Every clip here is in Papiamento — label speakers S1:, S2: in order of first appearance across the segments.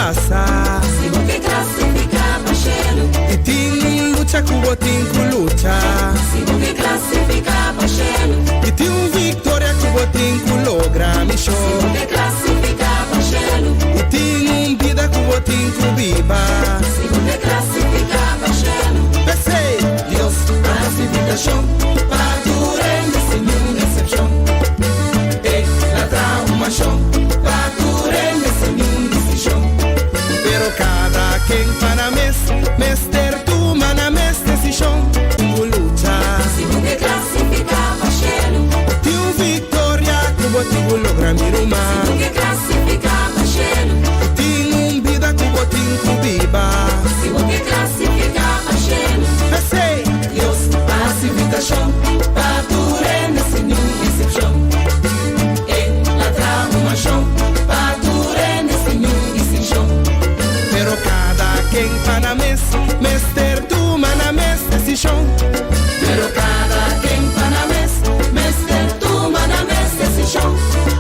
S1: pasa.
S2: Si bo ke klasifiká pa shelu.
S1: I tin un lucha ku bo tin ku lucha.
S2: Si bo ke klasifiká pa shelu.
S1: I tin un viktoria ku bo tin ku logra, mi
S2: Si bo
S1: shon.
S2: ke klasifiká pa shelu.
S1: I tin un bida ku bo tin ku biba.
S2: Si bo ke klasifiká pa shelu.
S1: P'esei, Dios a hasi invitashon pa tur hende sin niun eksepshon. El a traha un manshon pa tur hende sin niun distinshon. Pero kada ken pa nan mes mester tuma nan mes desishon. Ku lucha.
S2: Si bo ke klasifiká pa shelu.
S1: Tin un viktoria ku bo tin ku logra, mi ruman.
S2: Si bo ke klasifiká pa shelu.
S1: Tin un bida ku bo tin ku biba.
S2: Si bo ke klasifiká pa shelu.
S1: P'esei, Dios a hasi invitashon pa tur hende sin niun eksepshon. El a traha un manshon pa tur hende sin niun distinshon. Pero kada ken pa nan mes mester tuma nan mes desishon.
S2: Pero kada ken pa nan mes mester tuma nan mes desishon.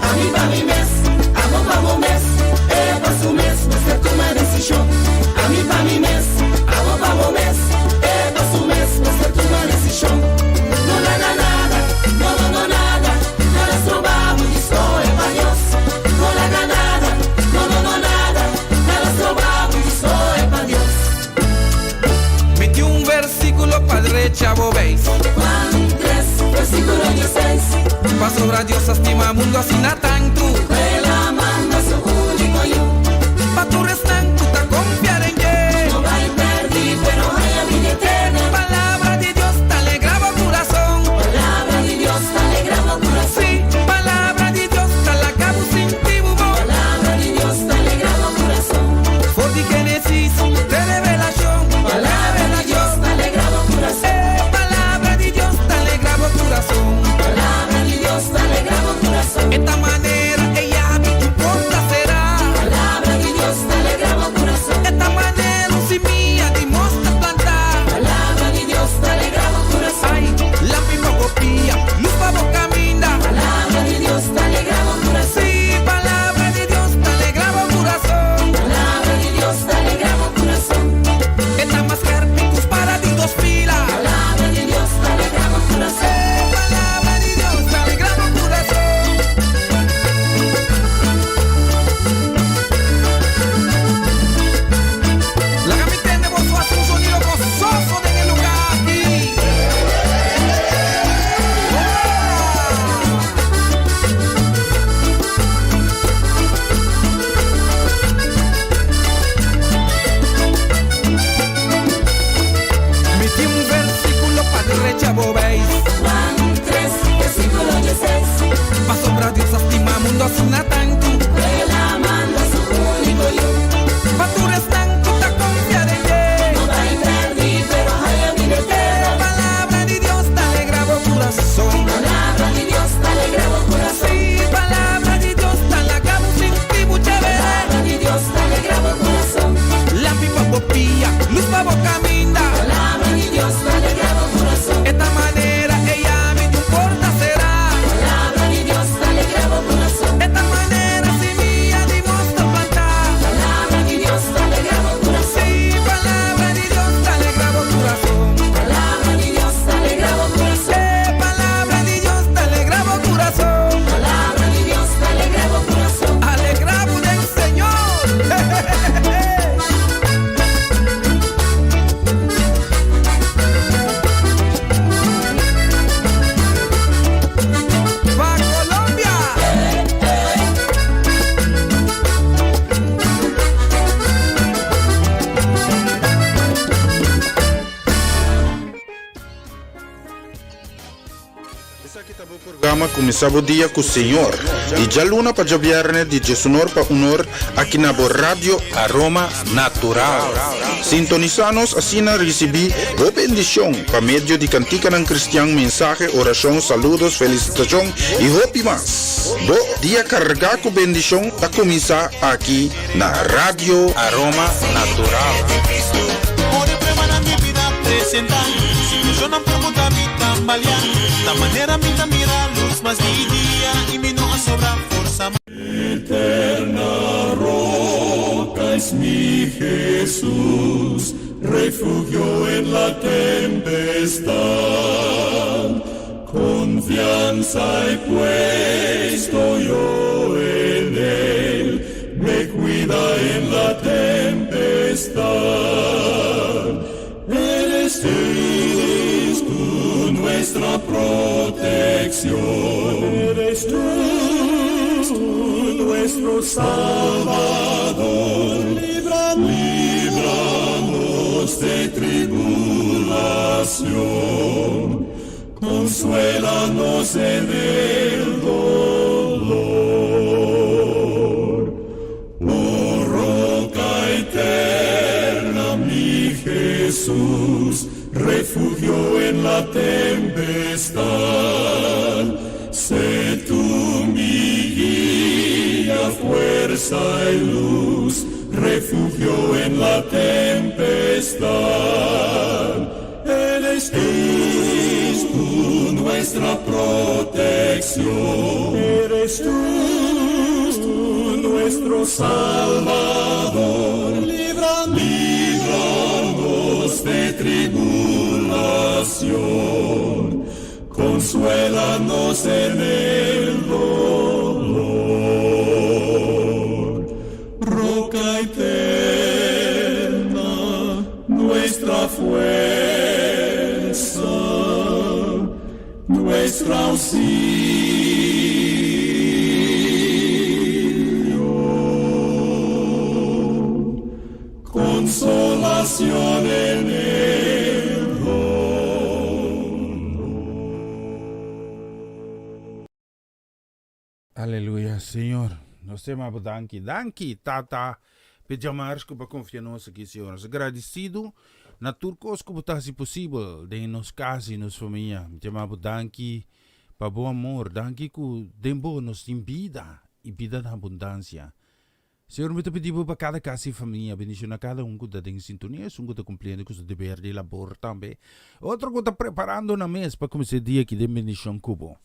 S2: Ami pa mi mes, abo pa bo mes, e pa su mes mester tuma desishon. Ami pa mi mes, abo pa bo mes, e pa su mes mester tuma desishon. No laga nada, no, no, no nada, nada stroba bo di skohe pa Dios. No laga nada, no, no, no nada, nada stroba bo di skohe pa Dios.
S3: Mi tin un versíkulo pa drecha bo beis.
S2: Juan 3, versíkulo 16.
S3: Pasobra Dios a stima mundu asina tantu.
S2: El a manda su úniko yu.
S3: Pa tur esnan ku ta konfia den dje.
S2: No bai pèrdí, pero haña bida eterno.
S3: Palabra di Dios ta alegrá bo kurason.
S2: Palabra di Dios ta alegrá bo kurason.
S3: Sí, palabra di Dios ta laga bo sinti bo bon.
S2: Palabra di Dios ta alegrá bo kurason.
S3: For di Génesis te Revelashon.
S2: Palabra di Dios ta alegrá bo kurason.
S3: Eh, palabra di Dios ta alegrá bo kurason.
S2: Palabra di Dios ta alegrá bo kurason.
S3: E ta manera e yabi ku porta será.
S2: Palabra di Dios ta alegrá bo kurason.
S3: E ta manera un simia di mosta plantá.
S2: Palabra di Dios ta alegrá bo kurason.
S3: Ai, lampi pa bo pia, lus pa bo kaminda.
S2: Palabra di Dios ta alegrá bo kurason.
S3: Sí, palabra di Dios ta alegrá bo kurason.
S2: Palabra di Dios ta alegrá bo kurason.
S3: E ta mas skèrpi ku spada di dos fila.
S2: Palabra di Dios ta alegrá bo kurason.
S3: Eh, palabra di Dios ta alegrá bo kurason. Laga mi tende boso hasi un sonido gososo den e lugá aki. Hola! Mi tin un versíkulo pa drecha bo beis.
S2: Juan 3, versíkulo 16.
S3: Pasobra Dios a stima mundu asina tantu.
S2: El a manda su úniko yu.
S3: Pa tur esnan ku ta konfia den dje.
S2: No bai pèrdí, pero haña bida eterno.
S3: Palabra di Dios ta alegrá bo kurason.
S2: Palabra di Dios ta alegrá bo kurason.
S3: Sí, palabra di Dios ta laga bo sinti bo chévere.
S2: Palabra di Dios ta alegrá bo kurason.
S3: Lampi pa bo pia, lus pa bo kaminda.
S2: Palabra di Dios ta alegrá bo kurason.
S3: E ta manera e yabi di un porta será.
S2: Palabra di Dios ta alegrá bo kurason.
S3: E ta manera simia di mosta plantá.
S2: Palabra di Dios ta alegrá bo kurason.
S3: Sí, palabra di Dios ta alegrá bo kurason.
S2: Palabra di Dios ta alegrá bo kurason.
S3: Eh, palabra di Dios ta alegrá bo kurason.
S2: Palabra di Dios ta alegrá bo kurason.
S3: Alegrá bo den Señor. Pa Colombia.
S4: Esaki ta bo programa Kuminsá bo dia ku Señor, di djaluna pa djabièrnè di diesunor pa unor aki na bo Radio Aroma Natural. Sintonisá nos asina risibí bo bendishon pa medio di kantikanan kristian, mensahe, orashon, saludos, felisitashon i hopi mas. Bo dia kargá ku bendishon ta kuminsá aki na Radio Aroma Natural.
S1: Eres mi Jesús, refugio en la tempestad. Confianza he puesto yo en él, me cuida en la tempestad. Eres tú nuestra protección. Eres tú nuestro Salvador. Líbranos de tribulación. Consuélanos en el dolor. Oh roca eterna, mi Jesús, refugio en la tempestad. Sé tú mi guía, fuerza y luz, refugio en la tempestad. Eres tú nuestra protección. Eres tú nuestro Salvador. Líbranos de tribulación. Consuélanos en el dolor. Roca eterna, nuestra fuerza, nuestro auxilio, consolación en el dolor.
S4: Aleluya, Señor. Nos ta yama bo danki. Danki, Tata, p'e djamars ku bo a konfia nos aki, Señor. Nos agradesido na tur kos ku bo ta hasi posibel den nos kas i nos famia. Mi ta yama bo danki pa bo amor. Danki ku den bo nos tin bida i bida na abundansia. Señor, mi ta pidi bo pa kada kas i famia. Bendiciona kada un ku ta den sintonia, esun ku ta kumpliendo ku su deber di labor tambe. Otro ku ta preparando nan mes pa kuminsá e dia aki den bendicion ku bo.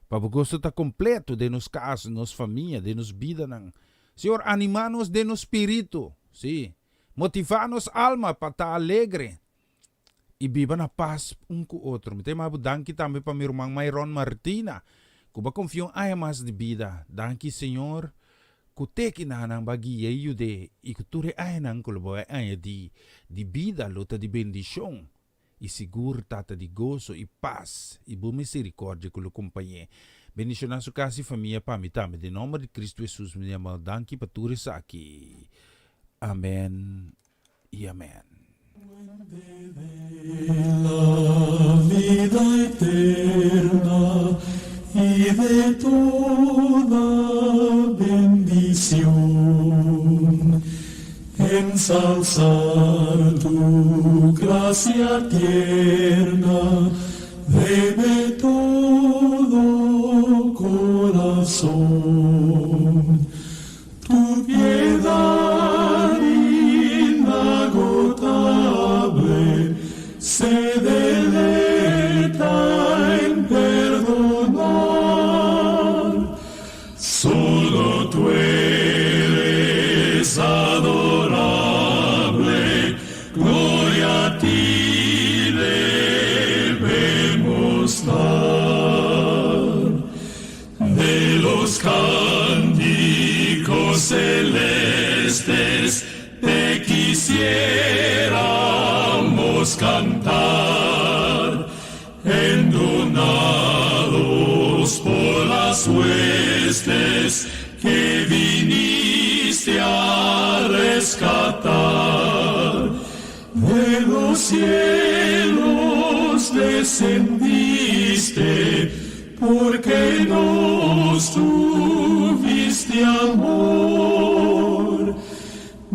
S4: Pa bo goso ta kompleto den nos kas, nos famia, den nos bidanan. Señor, animá nos den nos spiritu, sí, motivá nos alma pa ta alegre i biba na pas un ku otro. Mi ta yama bo danki tambe pa mi ruman Myron Martina, ku bo a konfia un aña mas di bida. Danki, Señor, ku teki nanan bo a guia i yud'é, i ku tur e añanan ku lo bo a añadí di bida lo ta di bendishon i sigur Tata di goso i pas i bo misericordia ku lo kompañ'é. Bendishoná su kas i famia pa mi tambe. Den nomber di Cristo Hesus mi yama danki pa tur esaki. Amen i amen.
S1: Fuente de la vida eterna y de toda bendición. Ensalzar tu gracia tierna debe todo corazón. Tu piedad inagotable se deleita en perdonar. Solo tú eres adorable, gloria a ti debemos dar. De los cánticos celestes te quisiéramos cantar, entonados por las huestes que viniste a rescatar. De los cielos descendiste, porque nos tuviste amor.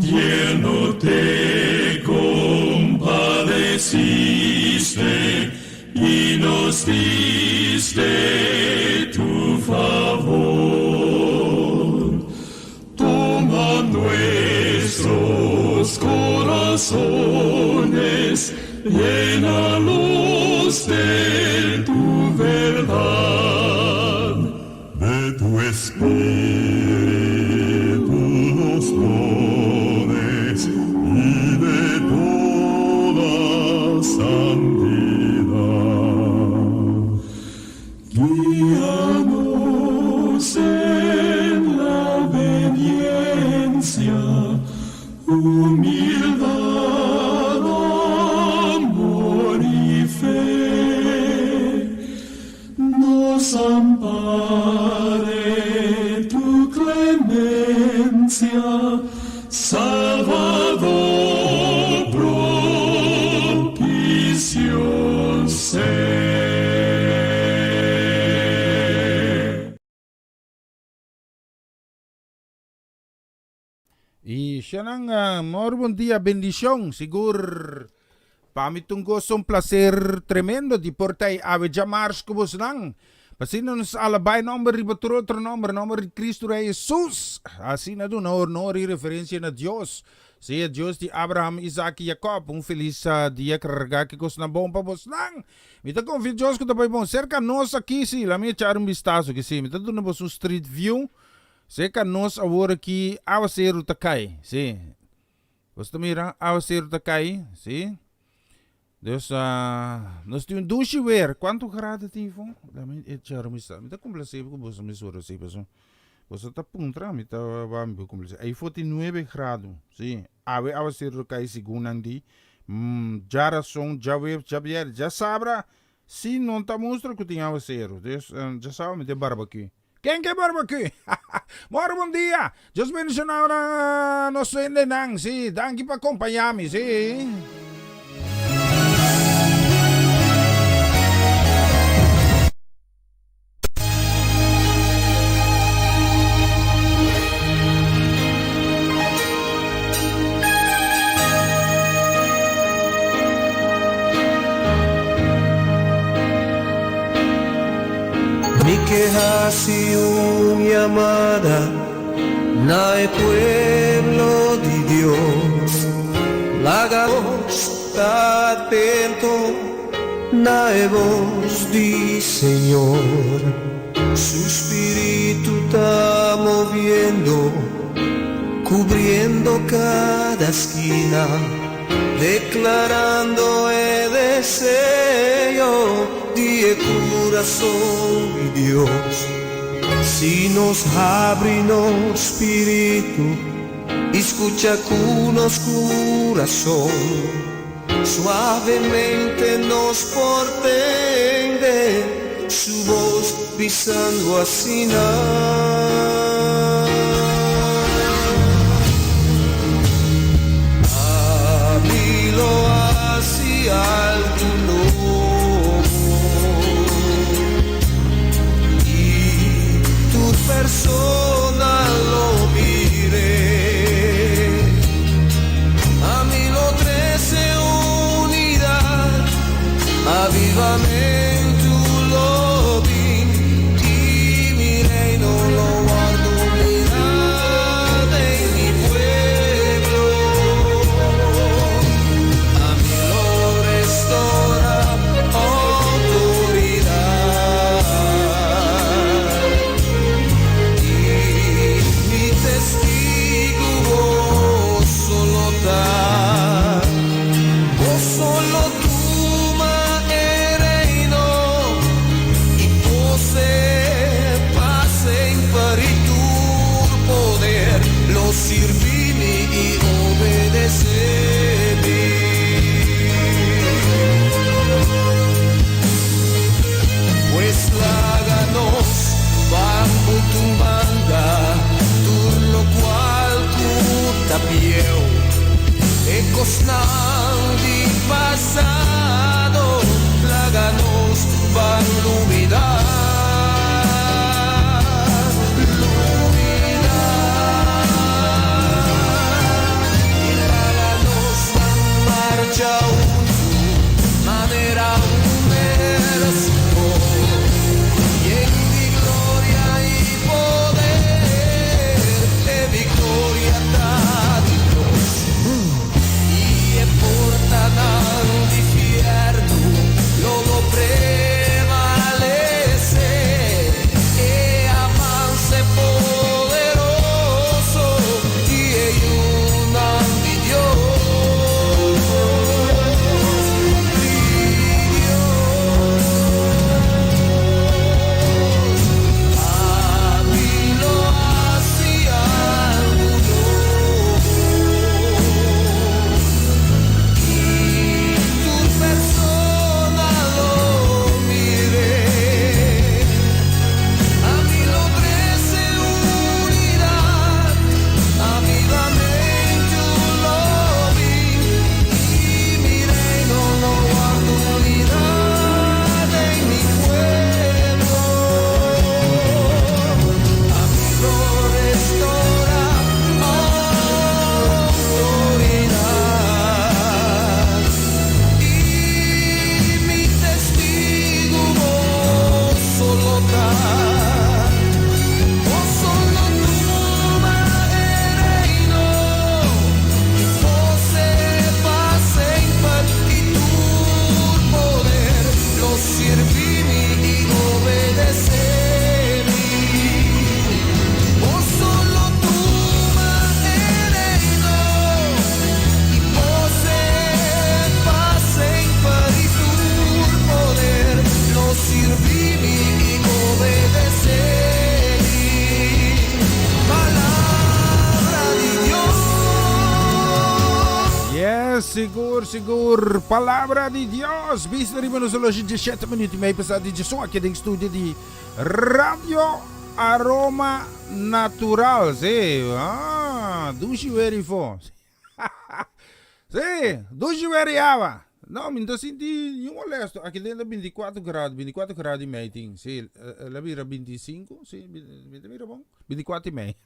S1: Tierno te compadeciste y nos diste tu favor. Toma nuestros corazones, llénalos de tu verdad. De tu espíritu los dones.
S5: gracia, Salvador propicio sea.
S4: Y shanan, mor bon dia, bendicion, sigur pa mi ta un gozo, un placer tremendo di por ta awe djamars cu bosnan. Pasina nos alaba e nomber riba tur otro nomber, nomber di Cristo Rey Jesus. Asina duna honor y referencia na Dios. Sea Dios di Abraham, Isaac y Jacob. Un feliz dia carga ki cosnan bon pa bosnan. Mi ta confia Dios cu ta bay bon. Cerca nos aki, si, la mi echar un vistazo ki si. Mi ta duna bos un street view. Cerca nos awor aki awaceru ta cay, si. Bos ta mira awaceru ta cay, si. Dus nos tin un dushi weer. Cuanto grado tin fo? La mi echar un vistazo. Mi ta complace cu boso mesora si paso. Boso ta puntra mi ta ba mi complace. Ay fo tin nuebe grado, si. Awe awaceru ta cay segun nan di. Djarason, djaweps, djabier, djasabra si no ta mustra cu tin awaceru. Dus djasabra mi tin barbecue. Ken ke barbecue? Moro bon dia! Dios bendiciona ora nos hendenan, si. Danki pa acompaña mi, si.
S6: Mi ke hasi un yamada na e pueblo di Dios, laga nos ta atento na e bos di Señor. Su spiritu ta moviendo, cubriendo cada skina. Declarando e deseo di e curason di Dios. Si nos habri nos spiritu y scucha cu nos curason, suavemente nos por tende su voz bisando asina. Ami lo hasi algu nobo i tur persona lo mir'é. Ami lo trese unidat, avivamentu lo bin i mi reino lo wòrdu mirá den mi pueblo. Ami lo restorá outoridat i mi testigu boso lo ta. Boso lo tuma e reino i posee pa semper i tur poder lo sirbi mi i obedece mi. Pues laga nos ban butu un banda tur locual cu ta bieu, e cosnan di pasado laga nos ban lubida, lubida. I laga nos.
S4: Sigur, sigur. Palabra di Dios. Bista riba nos horloge 17 minuut y mei pasá di djesun aki den studio di Radio Aroma Natural. Sí, ah, dushi weer ifo. Sí, dushi weer y awa. No, mi no ta sinti niun molesto. Aki den ta 24 grado, 24 grado y mei tin. Sí, el a bira 25, sí, mi ta mira bon. 24 y mei.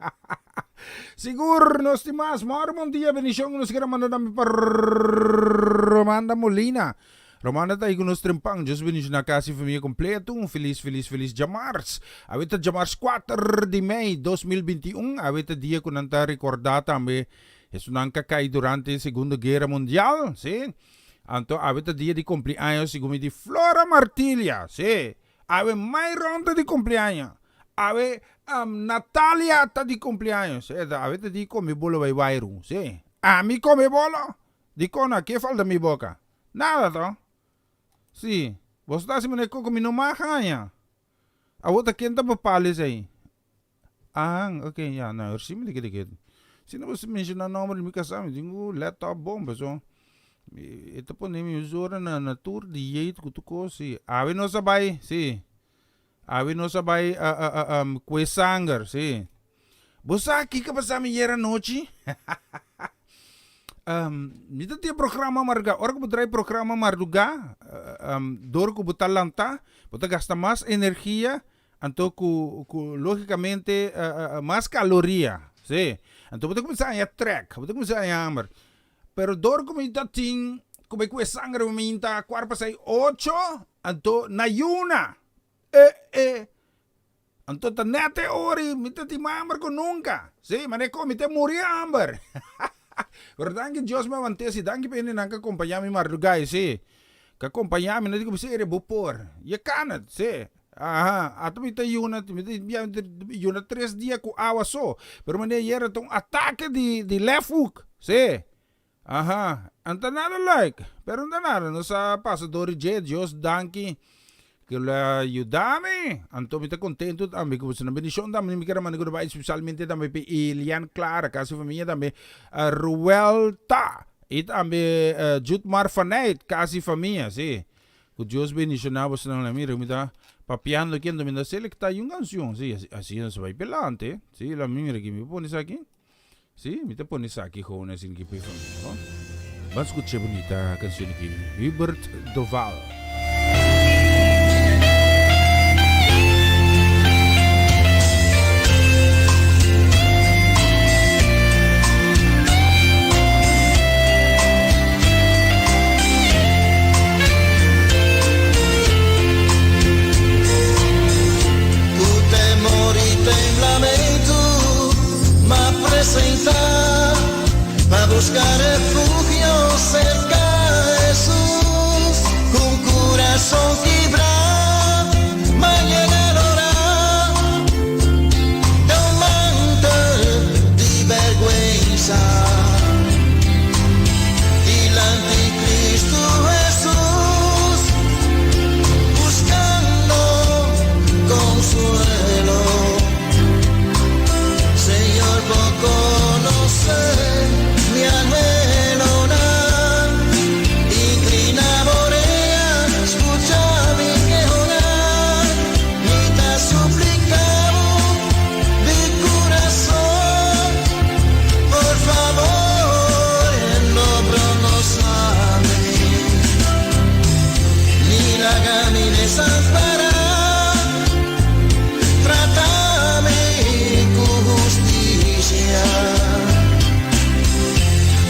S4: Sigur nos tin mas. Mòrgen bon dia, bendishon ku nos kere manda tambe pa Romanda Molina. Romanda ta ahí ku nos trempan. Dios bendishoná kas i famia kompleto. Un felis, felis, felis djamars. Awe ta djamars kuater di mei 2021. Awe ta dia ku nan ta rekordá tambe esunnan ka kai durante Segundo Guera Mundial. Sí. Anto awe ta dia di kumpliaños segun mi di Flora Martilia. Sí. Awe Myron ta di cumpleaños. Awe Natalia ta di cumpleaños. Awe ta di come bolo bai wairu. Si. Ami come bolo? Dicon a ke falta mi boca? Nada to. Si. Boso ta haci manera coco mi no mag haña. Awo ta ken ta bo palo esey? Ahan, ok, ya, no, si mi ta keda ketu. Si no bo menciona nomber di mi casa, mi tin cu laptop bon, paso e ta pone mi mesora na na tur di yeit cu tur cos, si. Awe nos a bay, si, awe nos a bay cue sanger, si. Bo sa kico a pasa mi ayer anochi? Mi ta tin programa marduga, ora cu bo trae programa marduga, dor cu bo ta lanta, bo ta gasta mas energia. Anto ku ku logicamente mas caloria, si. Anto bo ta cuminsa haña trek, bo ta cuminsa haña hamber. Pero dor cu mi ta tin cu bai cu e sangre mi ta cuart pa sei ocho, anto na yuna, e e. Anto ta net e ora y mi ta tin mas hamber cu nunca, si, manera cu mi ta muri hamber. Pero danki Dios mi awante si, danki pa hendenan cu a compaña mi marduga y si. Ka kompañá mi, no di ku mi sere bo por. Je kan het, sí. Aha, ata mi ta yuna, mi ta yuna tres dia ku awa so. Pero manera yera ta un atake di di left hook, sí. Aha, an ta nada leuk, pero no ta nada, nos a pasa dor di dje, Dios danki ku lo a yuda mi. Anto mi ta kontentu tambe ku boso na bendishon tambe. Mi kier a manda ku bai spesialmente tambe pa Elian Clara, kasi famia tambe, Ruel Ta. I tambe Jutmar Faneyt, kas i famia, sí. Ku Dios bendishoná bosonan. La mira, mi ta papiando aki, anto mi ta selektá un kanshon, sí, así nos bai pelante, sí, la mira aki, mi pone esaki, sí, mi ta pone esaki gewoon asina aki pa e famia, bo. Ban skucha e bunita kanshon aki, Hubert Doval.
S1: Ku temor i temblamentu m'a presentá pa buska refugio serka Hesus. Ku un kurason kibrá m'a yega lorá den un mantel di bèrgwensa dilanti Kristu Hesus, buskando konsuelo. Señor, bo konosé mi anhelonan. Inclina bo orea, scucha mi kehonan. Mi ta suplica bo di curason, por favor no bronosa mi, ni laga mi desampara. Trata mi cu husticia.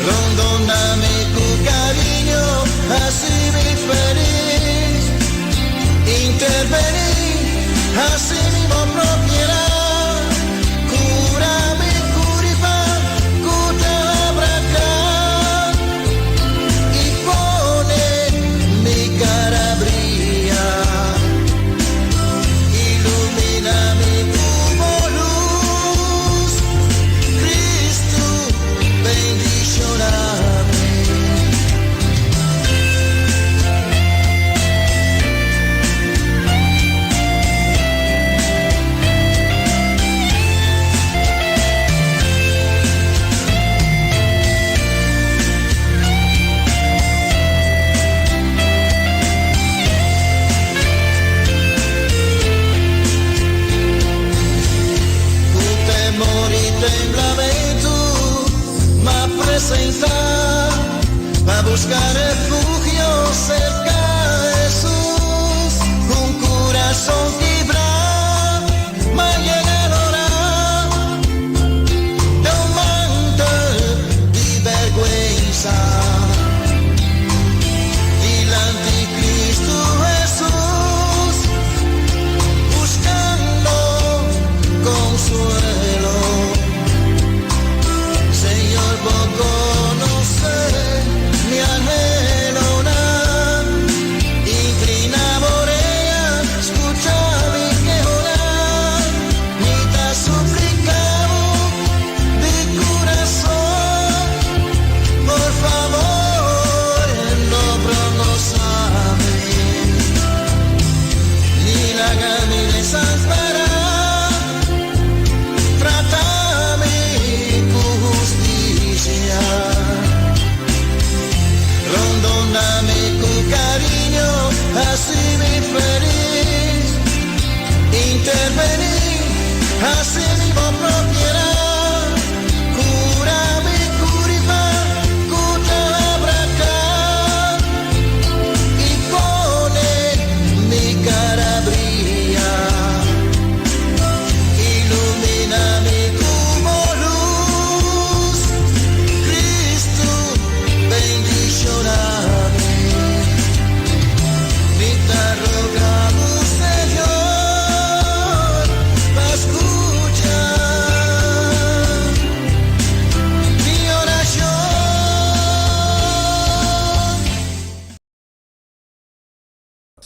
S1: Rondona mi cu cariño, haci mi feliz. Intervení, haci mi bo propiedad. Cura mi curipa cu ta abraca y pone mi cara bria. Ilumina mi cu bo luz, Cristo bendiciona mi.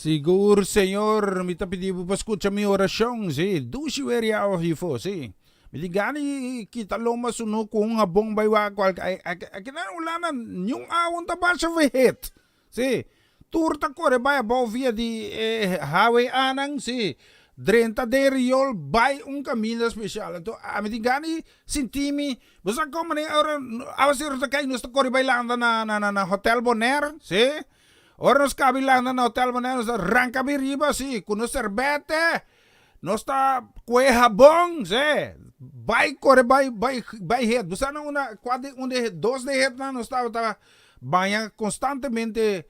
S4: Sigur Señor, mi ta pidi bo pa scucha mi oracion, si, dushi weri awa hifo, si. Mi tin gana di kita lomba sunu cu un habon bay wak cualke, aki na Hulanda niun awa no ta basha verhit, si. Tur ta core bay abou via di e highway anan, si, drenta den riool bay un caminda special. Anto ami tin gana di sinti mi, bo sa con manera ora awaceru ta cay nos ta core bay landa na Hotel Bonaire, si. Ora nos kabi landa na hotel manera nos ta ranka bin riba si ku nos serbete, nos ta kue habon si, bai kore bai bai bai het. Bo sa na unda kua di un di dos di hetnan nos tabata baña konstantemente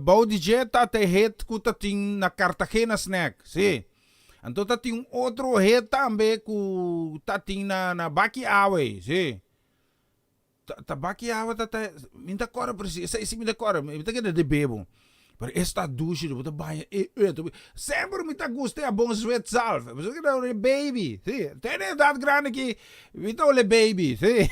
S4: bou di dje ta te het ku ta tin na Cartagena snack si. Anto ta tin un otro het tambe ku ta tin na na Baki Awe si. Ta baki awa ta ta mi ta kòrda precies esei si mi ta kòrda mi ta keda debe bo pero es ta dushi bo ta baña e e semper mi ta gusta e abon zwitsalf pasobra ki ta ora baby si te na edad grandi aki mi ta ora baby si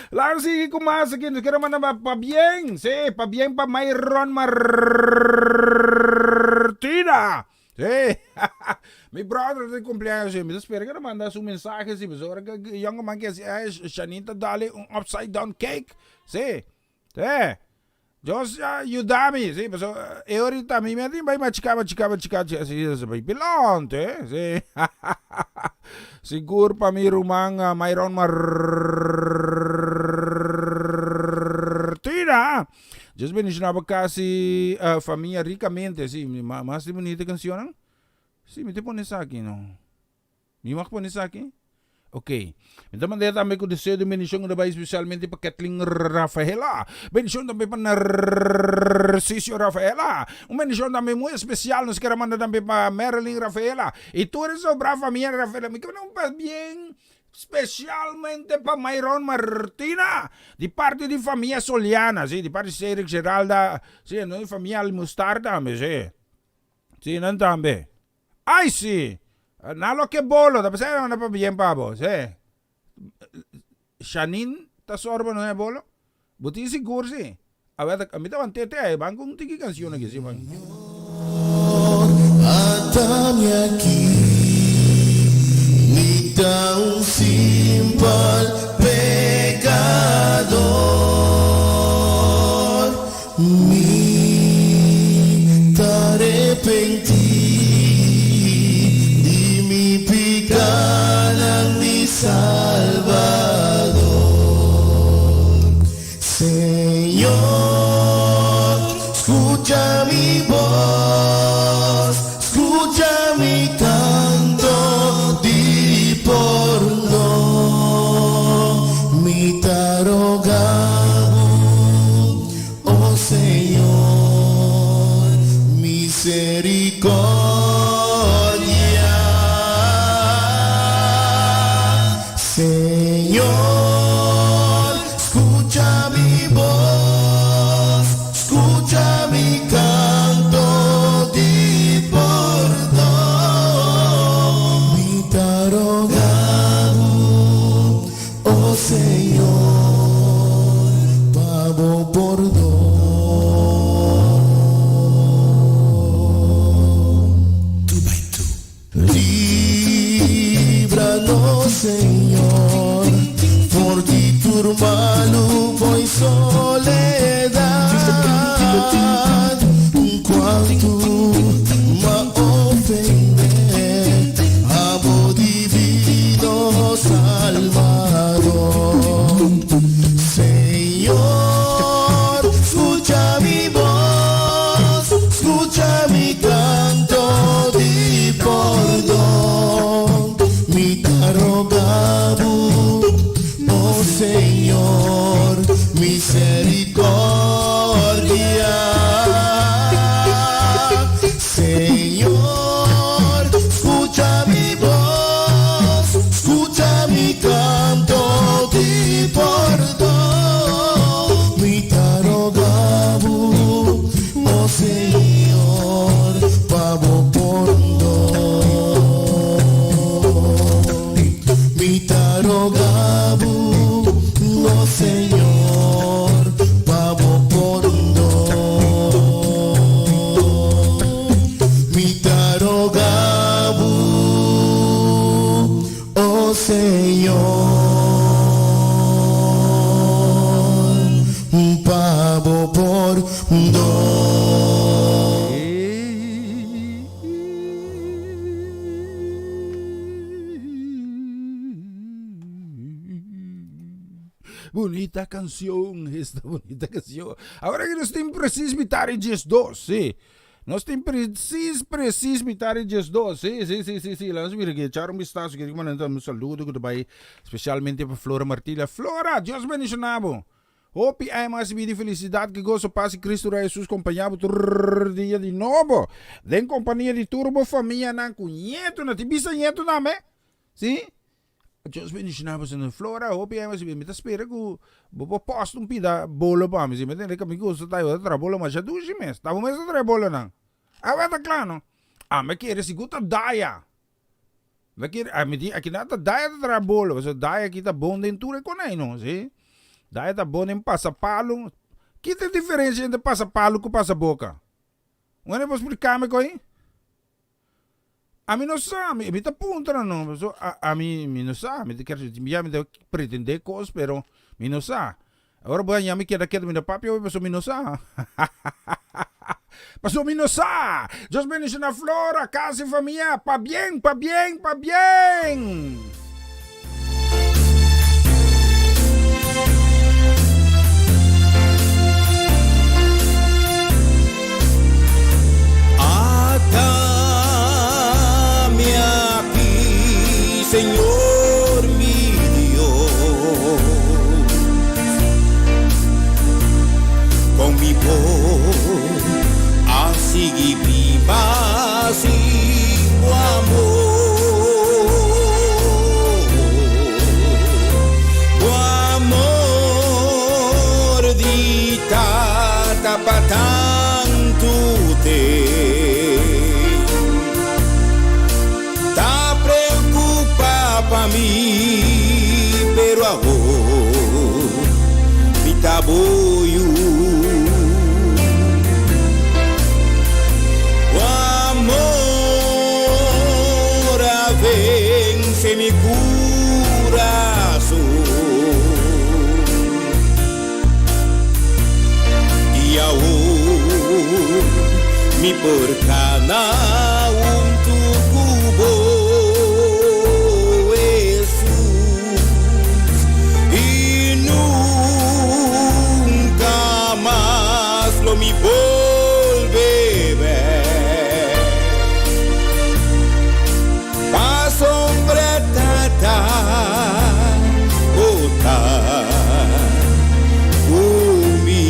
S4: laga nos sigui ku mas aki nos kere manda pabien si pabien pa Mayron Martina. Sí, mi brother ta di cumpleaños hoy, mi ta spera que ta manda su mensahe si, pasobra ora que yongeman ke si eh Shanine ta dale un upside down cake, sí, sí, Dios yuda mi, sí, pasobra e orita mi mi a tin bai machica machica machica si bai pilonte, sí, sigur pa mi ruman Myron Martina. Dios bendiciona bo casi famia ricamente si mas di bunita cancionnan si mi ta pone esaki no mi mag pone esaki ok mi ta manda tambe cu deseo di bendicion cu ta bay especialmente pa Kathleen Rafaela bendicion tambe pa Narciso Rafaela un bendicion tambe muy especial nos kier a manda tambe pa Marilyn Rafaela y tur e sobra famia Rafaela mi kier manda un pabien Specialmente pa Myron Martina, di parti di famia Soliana, si, di parti Cedric, Geralda, si, no di famia Almustar tambe, si. Si, nan tambe. Ai si! Na loke bolo, ta pensá nan pa bien pa bo, si. Shanine ta sorba no e bolo? Bo tin sigur si? Awel mi ta wan tete ai, ban ku un tiki kanshon aki si ban.
S1: Atami aki, mi ta un simpel pekador, mi ta repentí di mi pikanan, mi Salbador. Señor, scucha mi voz, scucha mi canto di pordon. Mi ta roga bo, oh Señor, misericordia. Señor, scucha mi voz, scucha mi canto di pordon. Mi ta roga bo, oh Señor, pa bo pordon. Libra nos, Señor, for di tur malu fo'i soledad. Cuantu m'a ofende abo divino Salvador. Señor, scucha mi voz, scucha mi canto di pordon. Mi ta roga bo, oh Señor, misericordia. Señor, scucha mi voz, scucha mi canto di pordon. Mi ta roga bo, oh Señor, pa bo pordon. Mi ta roga bo, oh Señor, pa bo pordon. Pa bo pordon.
S4: Bunita canción, esta bunita canción. Ahora que nos tin precies mitar y 12, sí. Nos tin precies, precies mitar y 12, sí, sí, sí, sí, sí. Laat mira que echar un vistazo, quiero mandar un saludo que te vai especialmente para Flora Martila. Flora, Dios bendicionabo. Hopi ai mas vida y felicidad, que gozo, paz y Cristo Rey Jesús compañabo tur dia di nobo. Den compañía di tur bo famianan cu ñetonan. Tin bisa ñetonan, me? Sí? Dios bendiciona bo señor. Flora, hopi ai mas vida. Mi ta spera cu bo por post un pida bolo pa mi. Si mi tende cu mi gusta ta yo ta traha bolo masha dushi mes. Ta bo mes ta traha e bolonan. Awe ta cla no. Ami kere sigur ta daya. Mi kere, ami di aki nan ta daya ta traha bolo. Pasobra daya aki ta bon den tur e konai no. Si. Daya ta bon den pasa palo. Ki ta e diferencia entre pasa palo cu pasa boca? Un hende por splica mi coi? Ami no sa, mi ta puntra no, paso ami mi no sa, mi ta kier ya mi ta pretende cos pero mi no sa. Ora bo haña mi keda ketu mi ta papia hopi paso mi no sa. Paso mi no sa. Dios bendiciona Flora, casa y famia. Pabien, pabien, pabien.
S6: Atami aki, Señor mi Dios, con mi por a sigui biba sin bo amor. Bo amor di tata pa tantu ten Ta preocupa pa mi pero awor mi ta bo yu. Bo amor a vence mi curason. I awor mi por cana hunto cu bo, Jesus, i nunca mas lo mi bolbe bek. Pasobra Tata bo ta ku mi.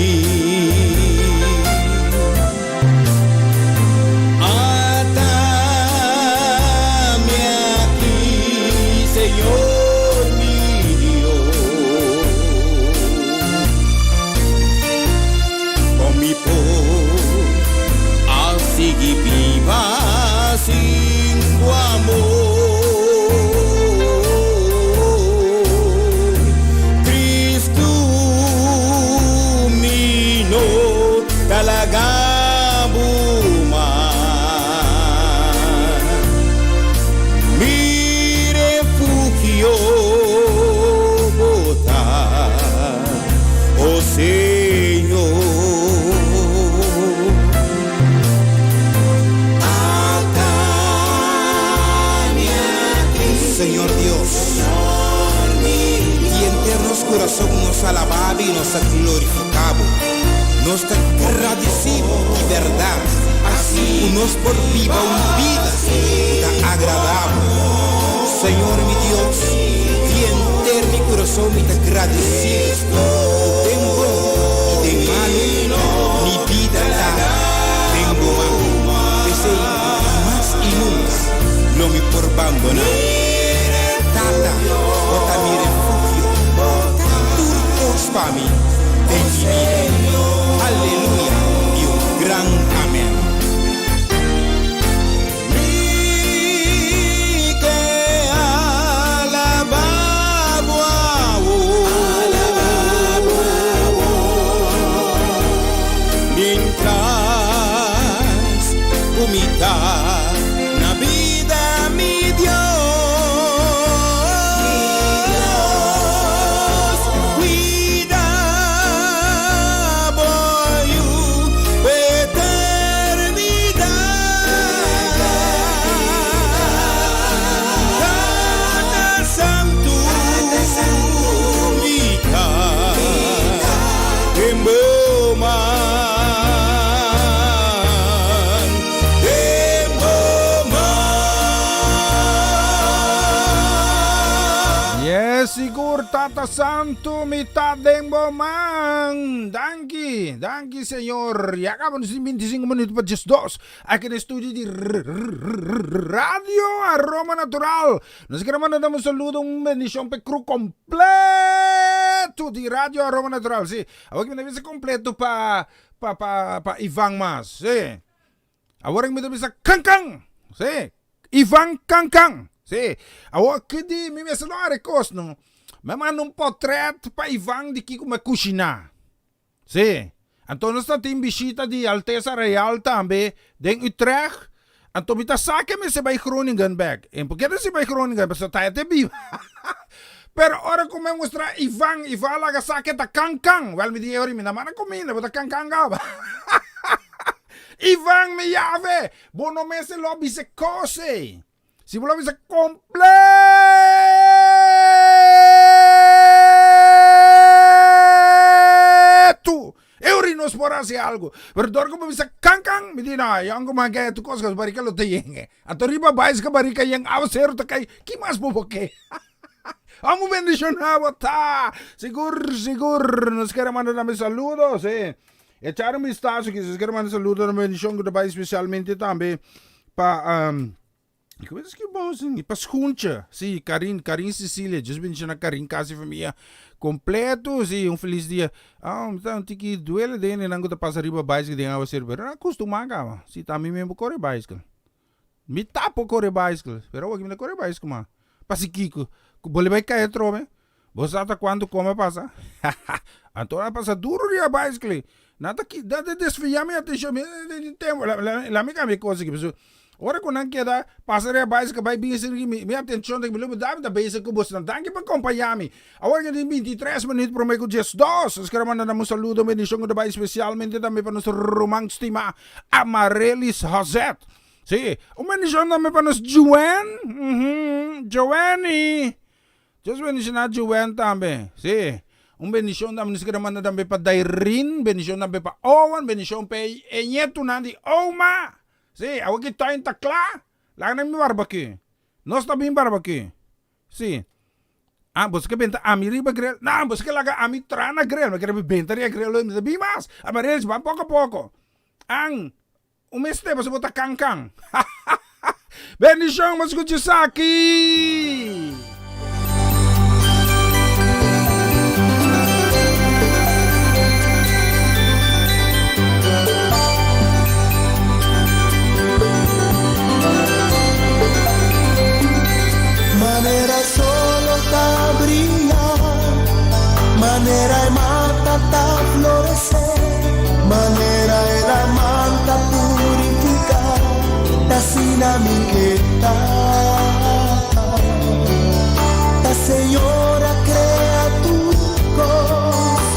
S6: Ata mi aki, Señor mi Dios. Con mi por a sigui biba sin bo amor? Cristo, mi no ta laga bo mas. Mi refugio bo ta. Oh Señor.
S1: Señor Dios, di henter nos curason nos alaba bo y nos ta glorifica bo. Nos ta gradici bo di berdad cu nos por biba un bida cu ta agrada bo. Señor mi Dios, di henter mi curason mi ta gradici bo cu den bon y den malu mi bida ta den bo man. P'esey hamas y nunca lo mi por bandona bo. Tata, bo ta mi refugio, bo ta tur cos pa mi den mi bida. Aleluya y un gran amen.
S6: Mi ke alabá bo awor. Mientras ku mi ta na bida, mi Dios.
S4: Tata Santu, mi ta den bo man. Danki, danki Señor. Ya caba nos tin 25 minuut pa 12. Aki den studio di Radio Aroma Natural. Nos quiere mandar un saludo, un bendición pe crew completo di Radio Aroma Natural. Sí, awor ki mi ta bisa completo pa pa pa pa Ivan mas. Sí. Awor mi ta bisa kankan. Sí. Ivan Kankan. Sí. Awor ki di mi mester no are kos no. Mi a manda un potret pa Ivan di kiko mi a kushiná. Sí. Anto nos ta tin bishita di Altesa Real tambe den Utrecht. Anto mi ta sa ke mester bai Groningen bek. En por ke ta si bai Groningen? Pasobra ta e te biba. Pero ora ku mi a mustra Ivan, Ivan a laga sa ke ta kankan. Wèl mi di e ora mi no a manda kuminda, bo ta kankan kaba. Ivan mi yave! Bo no mester lo bisa kos ei. Si bo lo bisa kompleto, e ora nos por hasi algu. Pero dor ku bo bisa kan kan, mi di no, yonku man ke tu kos ku barika lo ta yen. Anto riba baiska barika yen awaseru ta kai, ki mas bo por ke? Amo bendishoná bo ta! Sigur, sigur, nos kere manda tambe saludo, sí. Echar un vistazo aquí, nos kere manda saludo na bendishon ku ta bai spesialmente tambe pa um, ku es ki bon sin pa Schoentje, sí, Karin, Karin Cecilia, Dios bendiciona Karin kasi famia completo, sí, un feliz dia. Ah, mi ta un tiki duele den nan ku ta pasa riba bicycle den awaseru, pero nan acostuma kaba. Sí, ta mi mesmo kore bicycle. Mi ta por kore baiskel, pero awor mi no kore baiskel mas. Pasi kiko? Ku bo le bai kai atrobe? Bo sa ta kuantu kome a pasa? Anto a pasa duru riba baiskel ei. Nan ta ki, nan ta desvia mi atenshon, mi tin tempu, la mi kambia e kos aki, pasobra ora ku nan keda pasa riba baiskel bai bin esei mi, mi atenshon ta, mi lo mi ta bezig ku bosnan. Danki pa kompaña mi. Awor ke tin bintitres minüt promé ku diesdos, nos kere manda nan un saludo, un bendishon ku ta bai spesialmente tambe pa nos ruman stimá Amarelis Hozet. Sí, un bendishon tambe pa nos Joanne, uhum, Joanny. Dios bendishoná Joanne tambe. Sí, un bendishon tambe nos kere manda tambe pa Dairin, bendishon tambe pa Owen, bendishon pa e ñetunan di Oma. Sí, awor ki tuin ta kla, laga nan bin barbecue. Nos ta bin barbecue. Sí. Ah, boso ke benta ami riba grill? No, boso ke laga ami tra na grill. Mi kere benta riba grill, mi ta bin mas. Amarelis, ban poko poko. An, un mester pasobra bo ta kan kan. Bendishon, bo skucha esaki.
S1: Manera solo ta bria, manera e mata ta floresé, manera e laman ta purifiká, ta asina mi ke ta. Ta Señor a krea tur kos,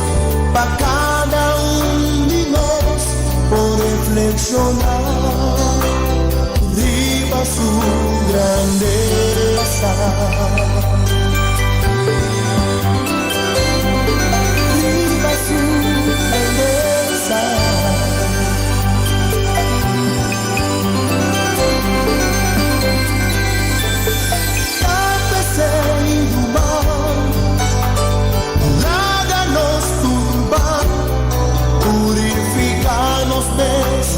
S1: pa kada un di nos por reflekshoná. Riba su grandesa. Riba su grandesa. Ta p'esei ruman, laga nos turba, purifica nos mes.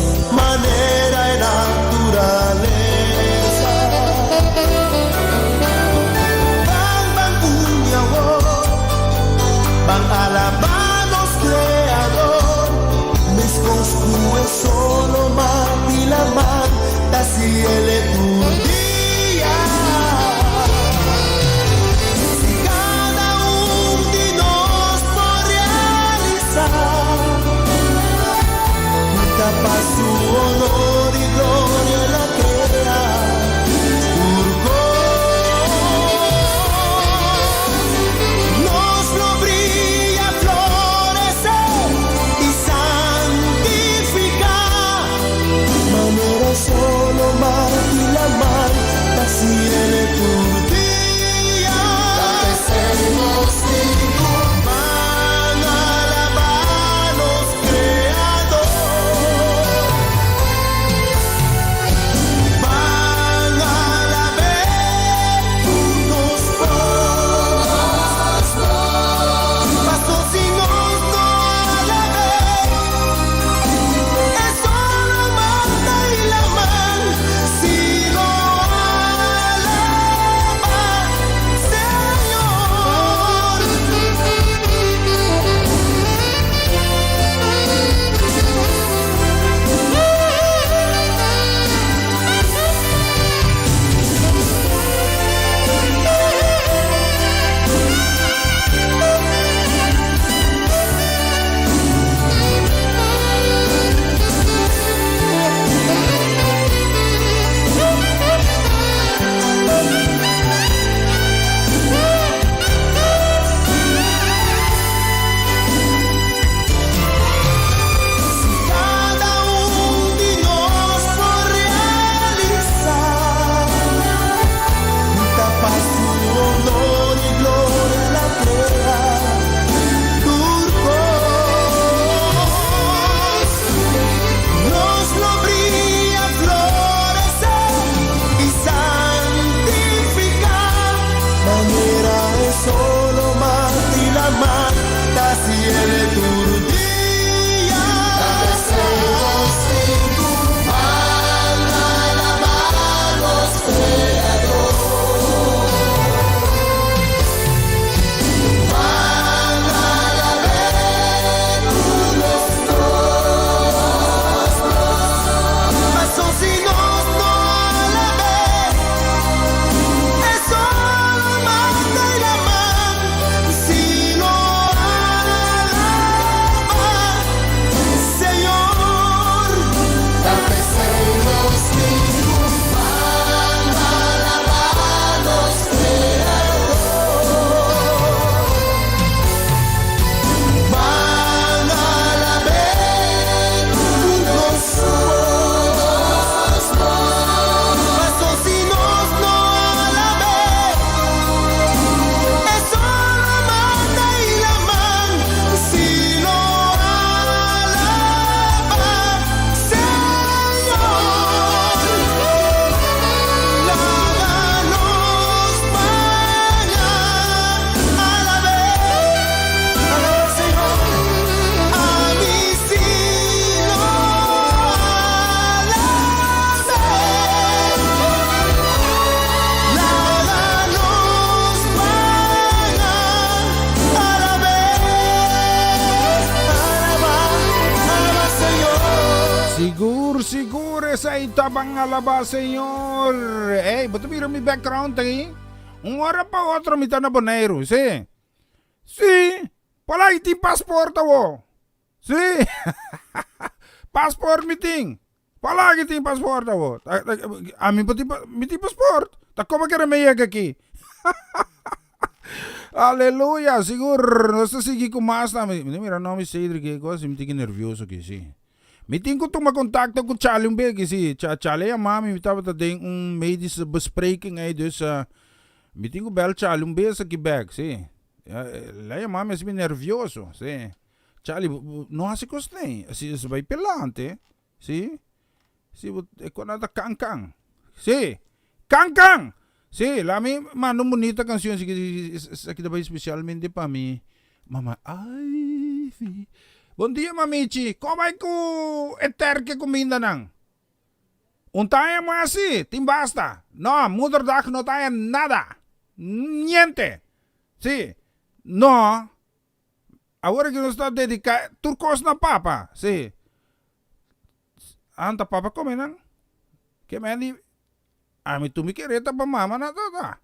S4: Sigur esei ta ban alabá Señor. Ey, bo ta mira mi background aki? Un ora pa otro mi ta na Boneiru, si. Si, por ai tin paspoort awo. Si, paspoort mi tin. Por ai tin paspoort awo. Ami bo tin, mi tin paspoort. Ta como kere mi yega aki? Aleluya, sigur nos ta sigui ku mas tambe. Mi ta mira nomi Cedric e kos mi tin ki nervioso aki, si. Mi tin ku tuma kontakto ku Charlie un beki, si. Charlie a yama mi, mi tabata den un medische bespreking ei, dus mi tin ku bel Charlie un bes aki bek, si. El a yama mi asi mi nervioso, si. Charlie, no hasi kos nei, asi es bai pelante. Sí, sí, bo e kona ta kan kan. Sí, kan kan! Sí, la mi manda un bunita canción así que esaki ta bai especialmente pa mi mama Ivy. Bon dia mamichi, kon bai ku e terke kumindanan? Un taña mas sí, tin basta. No, moederdag no taña nada. Niente. Sí, no. Awor aki nos ta dedica tur cos na papa, si. Anta papa come nan. Ke men di, ami tu mi kere ta pa mama na tata.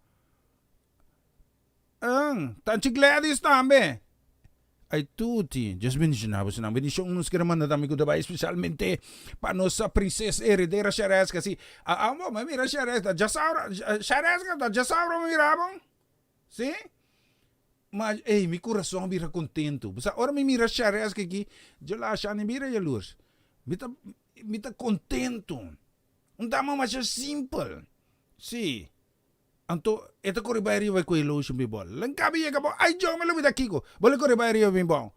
S4: An, tanchi Gladys tambe. Ay tuti, Dios bendiciona boso nan. Bendicion nos kere manda tambe cu ta bay especialmente pa nos princesa heredera Shareska, si. A, a, bo, mi mira Shareska, djasaura, Shareska ta djasaura mi mira bo. Si? Ma, ey, mi kurason a bira kontentu. Bo sa, ora mi mira Shareska aki, dje la Shani bira yalurs. Mi ta, mi ta kontentu. Un dama masha simpel. Si. Anto, e ta kore bai ariba ku e lotion bin bon. Lan kabi yega bon, ay Djo, mi lo bida kiko. Bo lo kore bai ariba bin bon.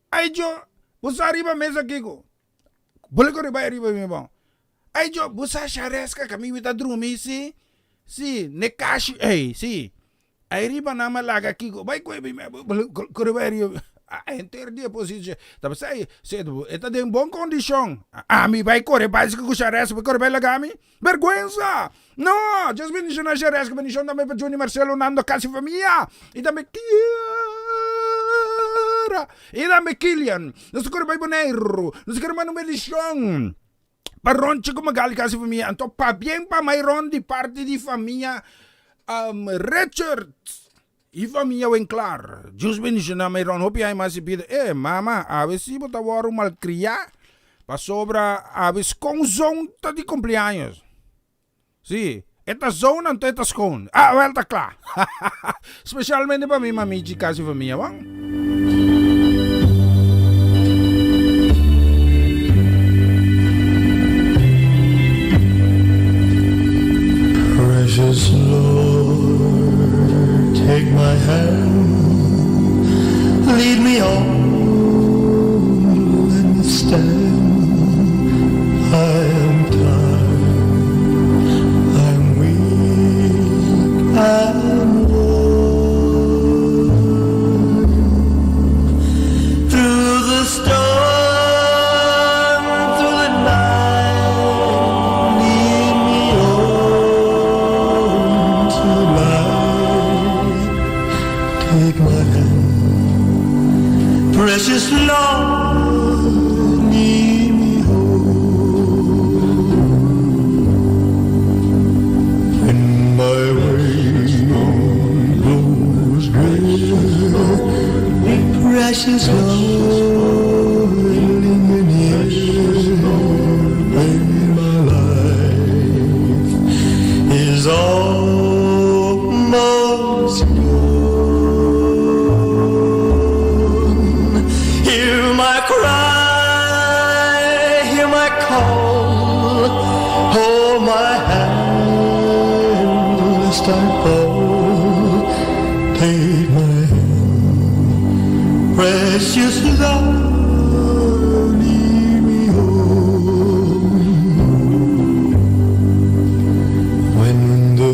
S4: Ay Djo, bo sa riba mesa kiko. Bo lo kore bai ariba bin bon. Ay Djo, bo sa Shareska kaminda mi ta drumi, si? Si, n'e kashi ey, si. Ay riba nan mi a laga kiko, bai koe mi, kore bai riba. A henter di e posishon. Ta bisa ey, si e ta den bon kondishon. Ami bai kore bai ku Shareska, bai kore bai laga mi? Bergwensa! No! Dios bendishona Shareska, bendishon tambe pa Juni Marcelo, Nando, kasi famia. I tambe Kiara. I tambe Kilian. Nos ta kore bai Boneiru. Nos ta kere manda un bendishon. Pa Ronchi ku Magali kasi famia. Anto pabien pa Mayron di parti di famia Richard i famia Winklaar. Dios bendiciona Mayron hopi aña mas di bida. E mama awe si bo ta wòrdu malkriá pasobra awe skon zoon ta di kumpleaños. Si, e ta zoon anto e ta skon. Ah wèl ta kla. Spesialmente pa mi mamichi kasi famia wan.
S5: Precious Lord, take my hand, lead me on, let me stand. I am tired, I am weak and worn. Through the storm, through the night, lead me on to the light. Take my hand, precious Lord, lead me home. When my way grows drear, precious Lord, linger near. When my life is almost gone, hear my cry, hear my call, hold my hand lest I fall. Take my hand, precious Lord, lead me home. When the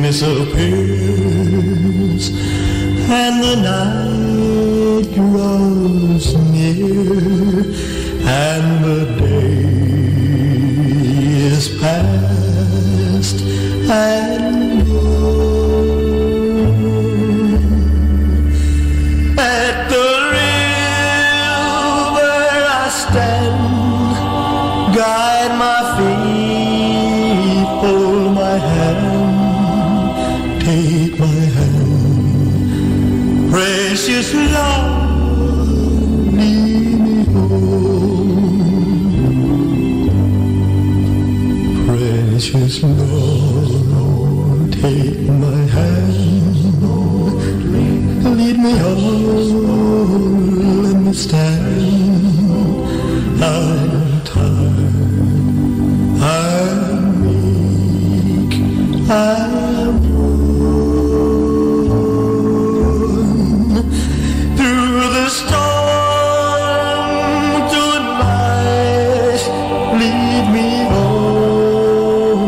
S5: darkness appears and the night grows near and the day is past and gone. At the river I stand. Precious Lord, lead me home. Precious Lord, take my hand, lead me on, let me stand. I'm tired, I'm weak, I'm worn. Through the storm tonight, lead me on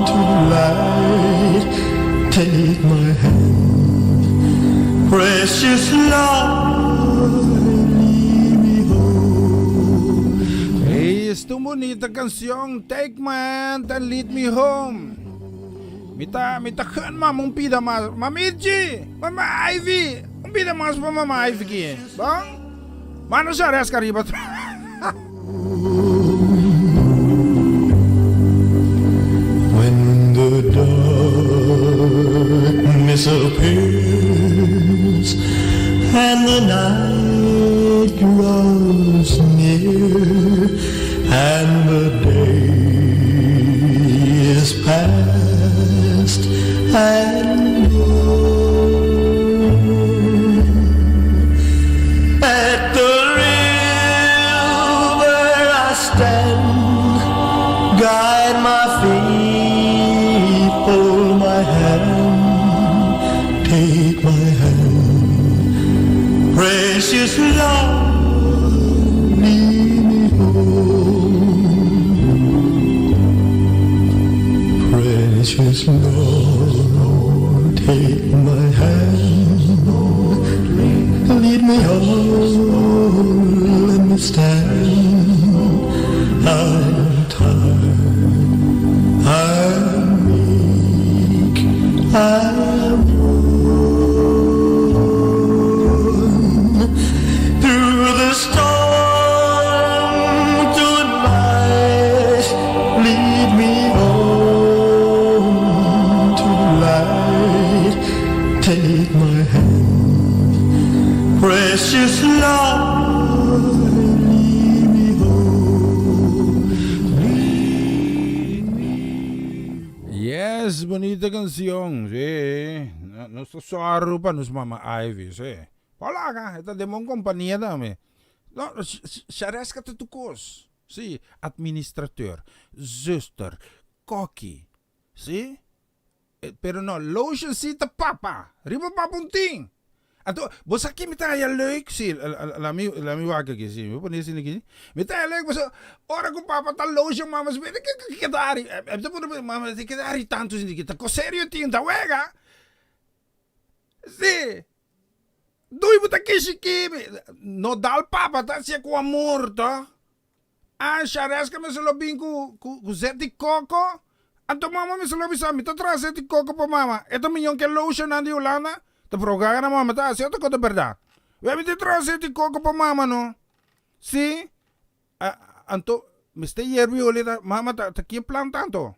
S5: to the light. Take my hand, precious Lord, lead me home.
S4: Esta un bunita cancion, Take My Hand and Lead Me Home. Mi ta, mi ta gun mama un pida mas. Mamichi, mama Ivy, un pida mas pa mama Ivy ki. Bon? Mano Shareska riba.
S5: When the darkness appears and the night grows near and the day is past and gone, at the river I stand, guide my feet, hold my hand, take my hand, precious Lord, lead me home. Precious Lord, take my hand, lead me on, let me stand. I'm tired, I'm weak, I'm worn. Through the storm tonight, lead me on to the light. Take my hand, precious Lord, lead me home.
S4: Yes, bunita cancion. Si. Nos ta sorry pa nos mama Ivy, si. Hola, e ta den bon compania tambe. No, Shareska ta tur cos. Si, administrateur, zuster, kokkie. Si. Pero no, lotion si ta papa. Riba papa un tin. Anto, bo sa ki mi ta haya leuk? Si, la mi, la mi wak aki, si. Mi pone asina aki. Mi ta haya leuk pasobra ora ku papa ta lotion mama si mira ke ta hari. Mi ta puntra mama ke ta hari tantu asina aki. Ta kos serio tin, ta wega. Si. Dui bo ta kishi kimi. No dal papa ta hacia ku amor to. Ah, Shareska mester lo bin ku ku zet di koko. Anto mama mester lo bisa, mi ta traha zet di koko pa mama. E ta miñon ke lotionnan di Hulanda. Ta progaga na mama ta hasi otro kos ta berdad. Wea mi ta traha zet di koko pa mama no. Si. Anto mester yerbi oli ta mama ta ta kie planta anto?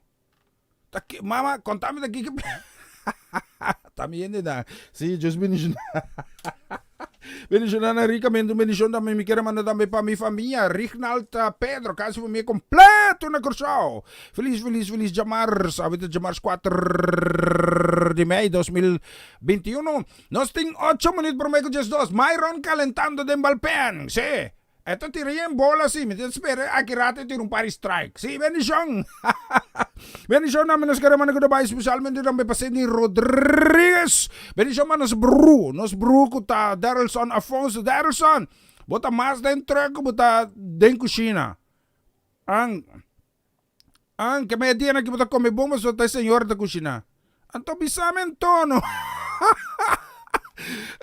S4: Ta ki mama konta mi ta kiko Ta mi hende nan. Si, Dios bendiciona. Bendiciona nan ricamente. Un bendicion tambe mi kier a manda tambe pa mi famia. Rignald Pedro, casi famia completo na Curaçao. Feliz, feliz, feliz djamars. Awe ta djamars 4 di mei 2021. Nos tin ocho minuut prome cu 12. Myron calentando den balpen. Si. E ta tira yen bola si, mi ta spera aki rato e tira un par di strike. Si, bendicion! Bendicion na mi nos kere manda goodbye specialmente tambe pa Cindy Rodriguez. Bendicion pa nos bru, nos bru ku ta Darylson Afonso. Darylson, bo ta mas den truck ku bo ta den kushina. An, an, ke media dianan aki bo ta kome bon pasobra ta e señora ta kushina. Anto bisa mi antono.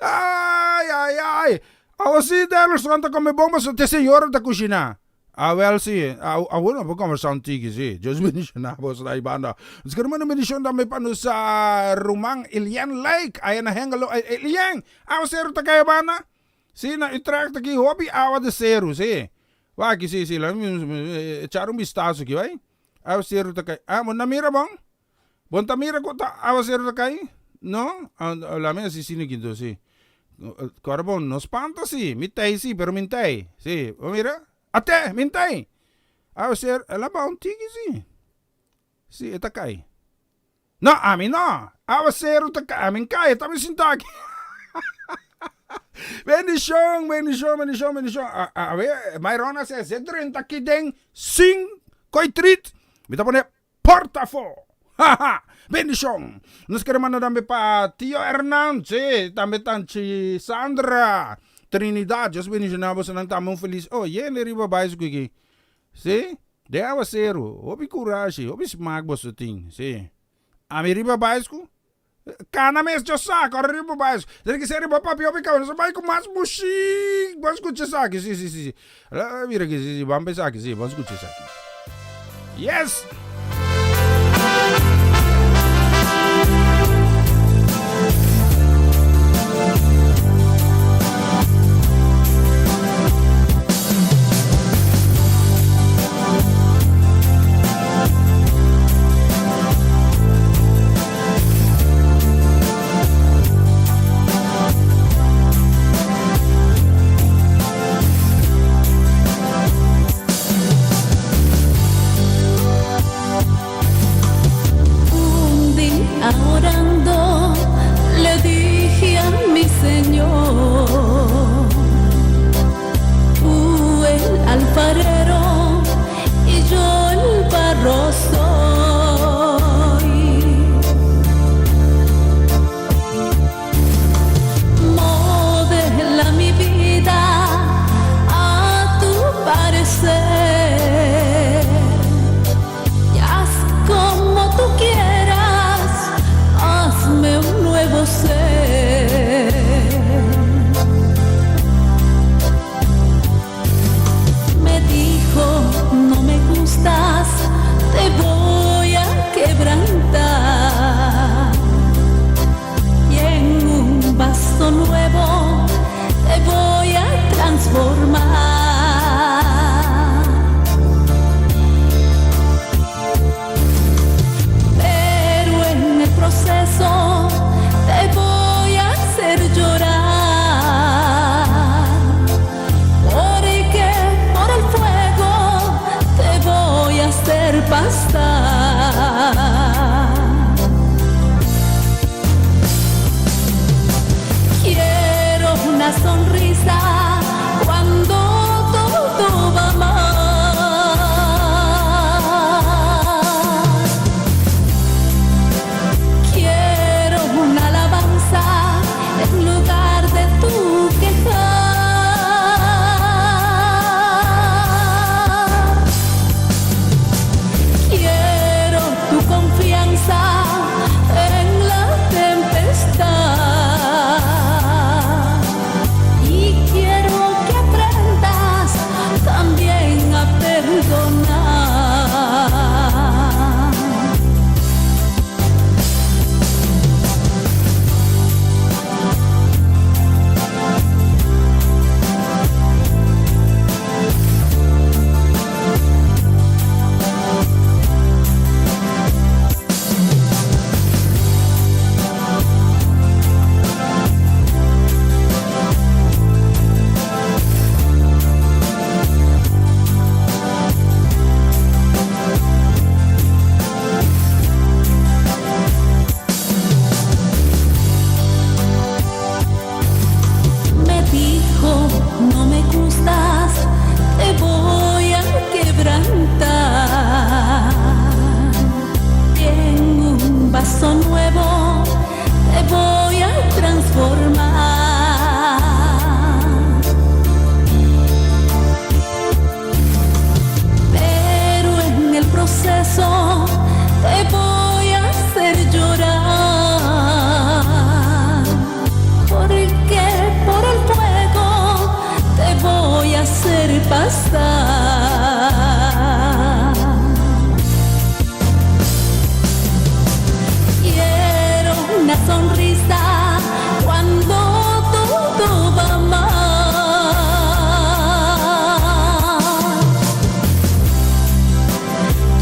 S4: Ai, ai, ai. Awo si Derlson ta come bon pasobra te señora ta cushiná. Awel si, awo no por conversa un tiki si. Dios bendiciona boso ta banda. Nos quiere manda un bendicion tambe pa nos ruman Elian Lake aya na Hengelo. Elian, awa seru ta cay banda? Si, na Utrecht aki hopi awa di seru, si. Wak si, si, laga mi echar un bistazo aki, bai. Awa seru ta cay. Ah, bo no mira bon? Bon ta mira ku ta awaseru ta kai? No? Lami a sisini kinto si. Kòrda bon, no spanta si, mi tei si, pero mi n'tei. Si, bo mira? Atè, mi n'tei! Awaseru, el a baha un tiki si. Si, e ta kai. No, ami no! Awaseru ta kai, ami n'kai, e ta mi sinta aki. Bendishon, bendishon, bendishon, bendishon. A, a, awe, Mayrona sè, si e drenta aki den sin koi trit, mi ta pone Porta afó! Ha ha! Bendishon! Nos kere manda tambe pa Tio Hernan, sí, tambe Tanchi Sandra, Trinidad, Dios bendishoná bosonan tambe un felis, oh, yende riba baisku aki, sí, den awaseru, hopi kurashi, hopi smak boso tin, sí. Ami riba baisku, kana mes djo sa, kòrda riba baisku, den ki ser riba papia hopi kaba, nos a bai ku mas mushik, bon skucha esaki, sí, sí, sí, sí, mira aki, sí, sí, ban pa esaki, sí, bon skucha esaki. Yes!
S7: Un dia orando le dije a mi Señor, Tú el alfarero y yo el barro soy. Modela mi vida a tu parecer y haz como tú quieras, hazme un nuevo ser. Me dijo, no me gustas, te voy a quebrantar. Y en un vaso nuevo te voy a transformar. Pero en el proceso te voy a hacer llorar. Porque por el fuego te voy a hacer pasar. Quiero una sonrisa cuando todo va mal. Quiero una alabanza en lugar de tu quejar. Quiero tu confianza en la tempestad. Y quiero que aprendas también a perdonar. Me dijo, no me gustas, te voy a quebrantar. Y en un vaso nuevo te voy a transformar. Pero en el proceso te voy a hacer llorar. Porque por el fuego te voy a hacer pasar. Quiero una sonrisa cuando todo va mal.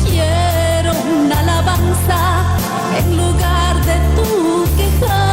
S7: Quiero una alabanza en lugar de tu quejar.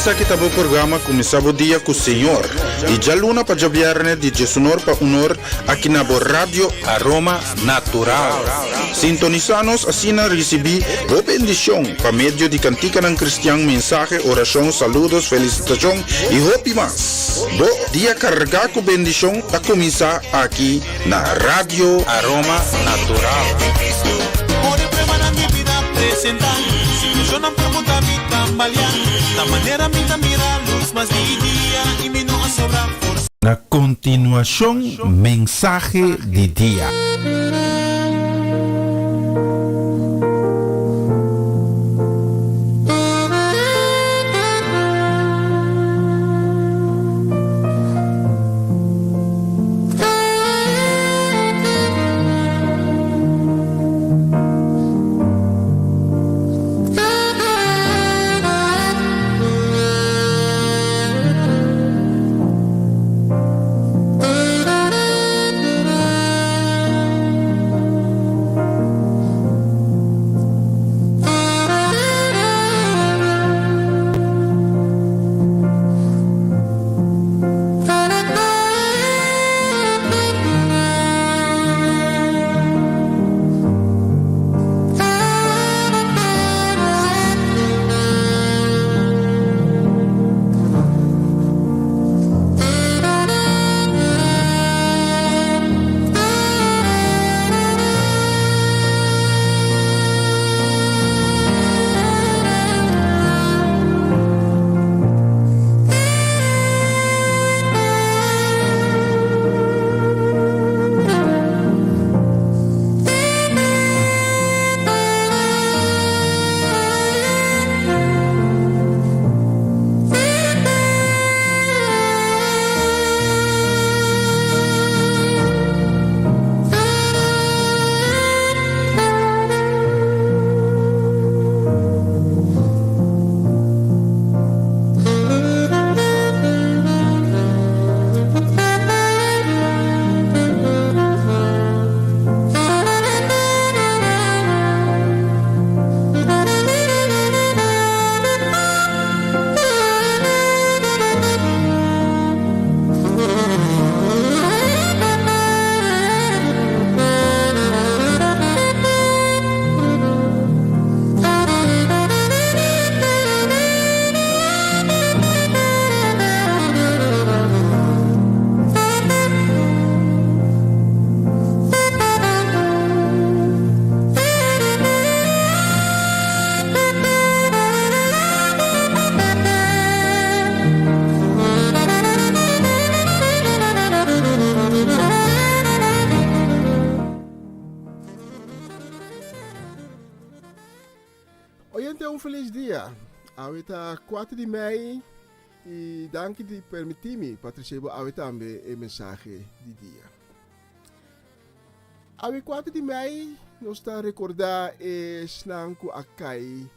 S4: Esaki ta bo programa Kuminsá bo dia ku Señor, di djaluna pa djabièrnè di djesunor pa unor aki na bo Radio Aroma Natural. Sintonisá nos asina risibí bo bendishon pa medio di kantikanan kristian, mensahe, orashon, saludos, felisitashon i hopi mas. Bo dia kargá ku bendishon ta kuminsá aki na Radio Aroma Natural.
S8: Na kontinuashon mensahe di dia.
S9: Oyente un feliz dia. Awe ta 4 di mei y danki di permiti mi pa trece bo awe tambe e mensahe di dia. Awe 4 di mei nos ta recorda esnan cu a cay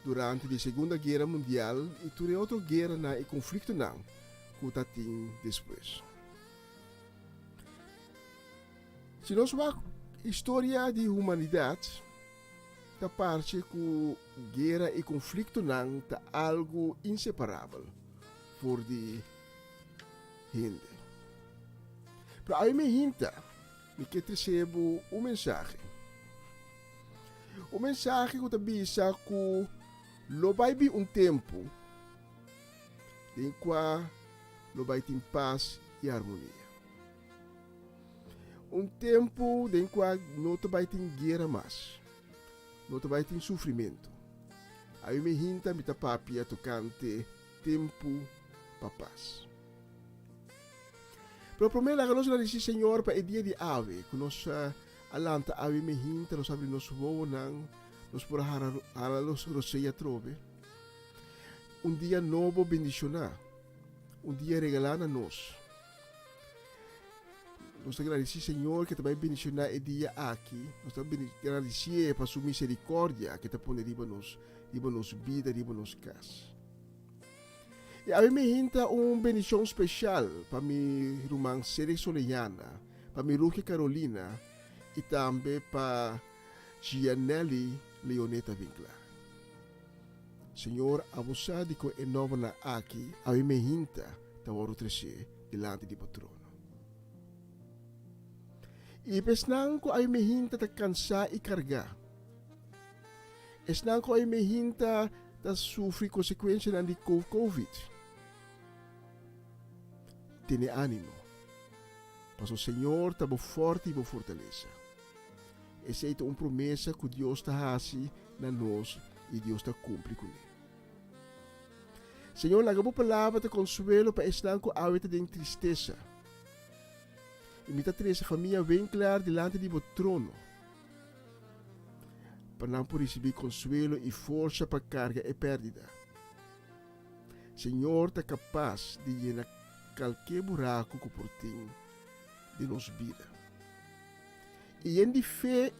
S9: durante di Segunda Guera Mundial y tur e otro gueranan y conflictonan cu ta tin despues. Si nos wak historia di humanidad, ta parce cu guera y conflictonan ta algo inseparabel for di hende. Pero awe mi hinta, mi ke trece bo un mensahe. Un mensahe cu ta bisa cu lo bay bin un tempo den cua lo bay tin paz y harmonia. Un tempu den kua no ta bai tin guera mas, no ta bai tin sufrimentu. Awe mi hinta mi ta papia tokante tempu pa pas. Pero promé laga nos gradisí Señor pa e dia di awe ku nos a lanta awe mi hinta, nos abri nos wowonan, nos por a hala nos rosei atrobe. Un dia nobo bendishoná, un dia regalá na nos. Nos ta gradisí Señor ke ta bai bendishoná e dia aki. Nos ta gradisié pa su misericordia ke ta pone riba nos, riba nos bida, riba nos kas. I awe mi hinta un bendishon speshal pa mi ruman Cedric Soleyana, pa mi Rugia Carolina i tambe pa Gianelli Leoneta Winklar. Señor, abo sa dikon e nòmbernan aki awe mehinta ta wòrdu tresé dilanti di bo trono. I pa esnan ku awe mehinta ta kansá i kargá, esnan ku awe mehinta ta sufri konsekuensianan di Covid, tene ánimo, pasobra Señor ta bo fòrti i bo fortalesa. Esei ta un promesa ku Dios ta hasi na nos i Dios ta kumpli kuné. Señor, laga bo palabra ta konsuelo pa esnan ku awe ta den tristesa. I mi ta trese famia Winkelaar dilanti di bo trono, pa nan por risibí konsuelo i forsa pa karga e pèrdida. Señor ta kapas di yena kalke buraku ku por tin den nos bida. I yen di fe